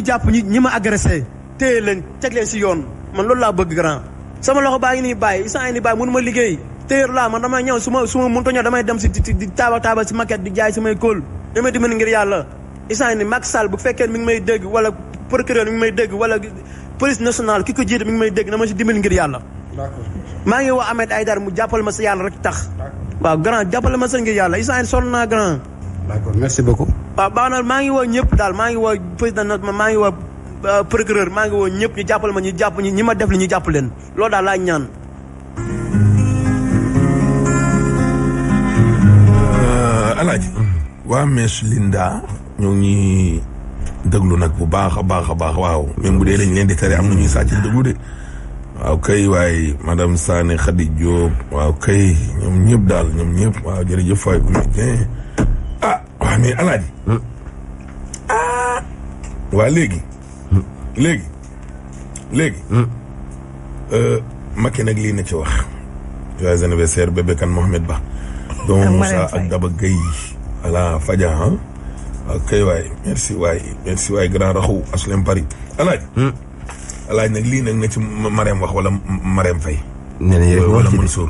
jàpp ñi ma agressé téye leen teg leen si yoon man loolu laa bëgg grand sama loxo baa ngi nii bàyyi isa ni bàyyi mënu ma liggéey téer laa man damay ñëw su ma mënta ñëw damay dem si di taabal si maquette di jaay samay kóol damay dimbali ngir yàlla instant ni Macky Sall bu fekkee mi ngi may dégg wala procureur mi ngi may dégg wala police nationale ki ko jiite mi ngi may dégg na ma si dimbali ngir yàlla maa ngi woo Ahmed Aïdara mu jàppale ma sa yàlla rek tax waaw grand jàppale ma sa ngir yàlla instant ni sonn naa grand d'accord merci beaucoup waaw baax na maa ngi woo ñëpp daal maa ngi woo président maa ngi woo procureur maa ngi woo ñëpp ñu jàppale ma ñu jàpp ñi ma def li ñu jàpp leen loolu daal laa ñaan Alaaji waa Mèche Linda ñoo ngi déglu nag bu baax a baax a baax waaw même bu dee dañ leen di tere am na ñuy sàcc déglu de waaw kay waaye madame Sané Khady Diop waaw kay ñoom ñëpp daal ñoom ñëpp waaw jërëjëf waay ah waaw mais Alaaji waa léegi Macky nag lii na ci wax joyeux anniversaire bébé kan Mohamed Ba doomu Moussa ak Daba Gueye ala Fadia waaw kay waay merci waay grand raxu aslem Paris alaaj nag lii nag na ci Marème wax wala Marème Faye wala Mansour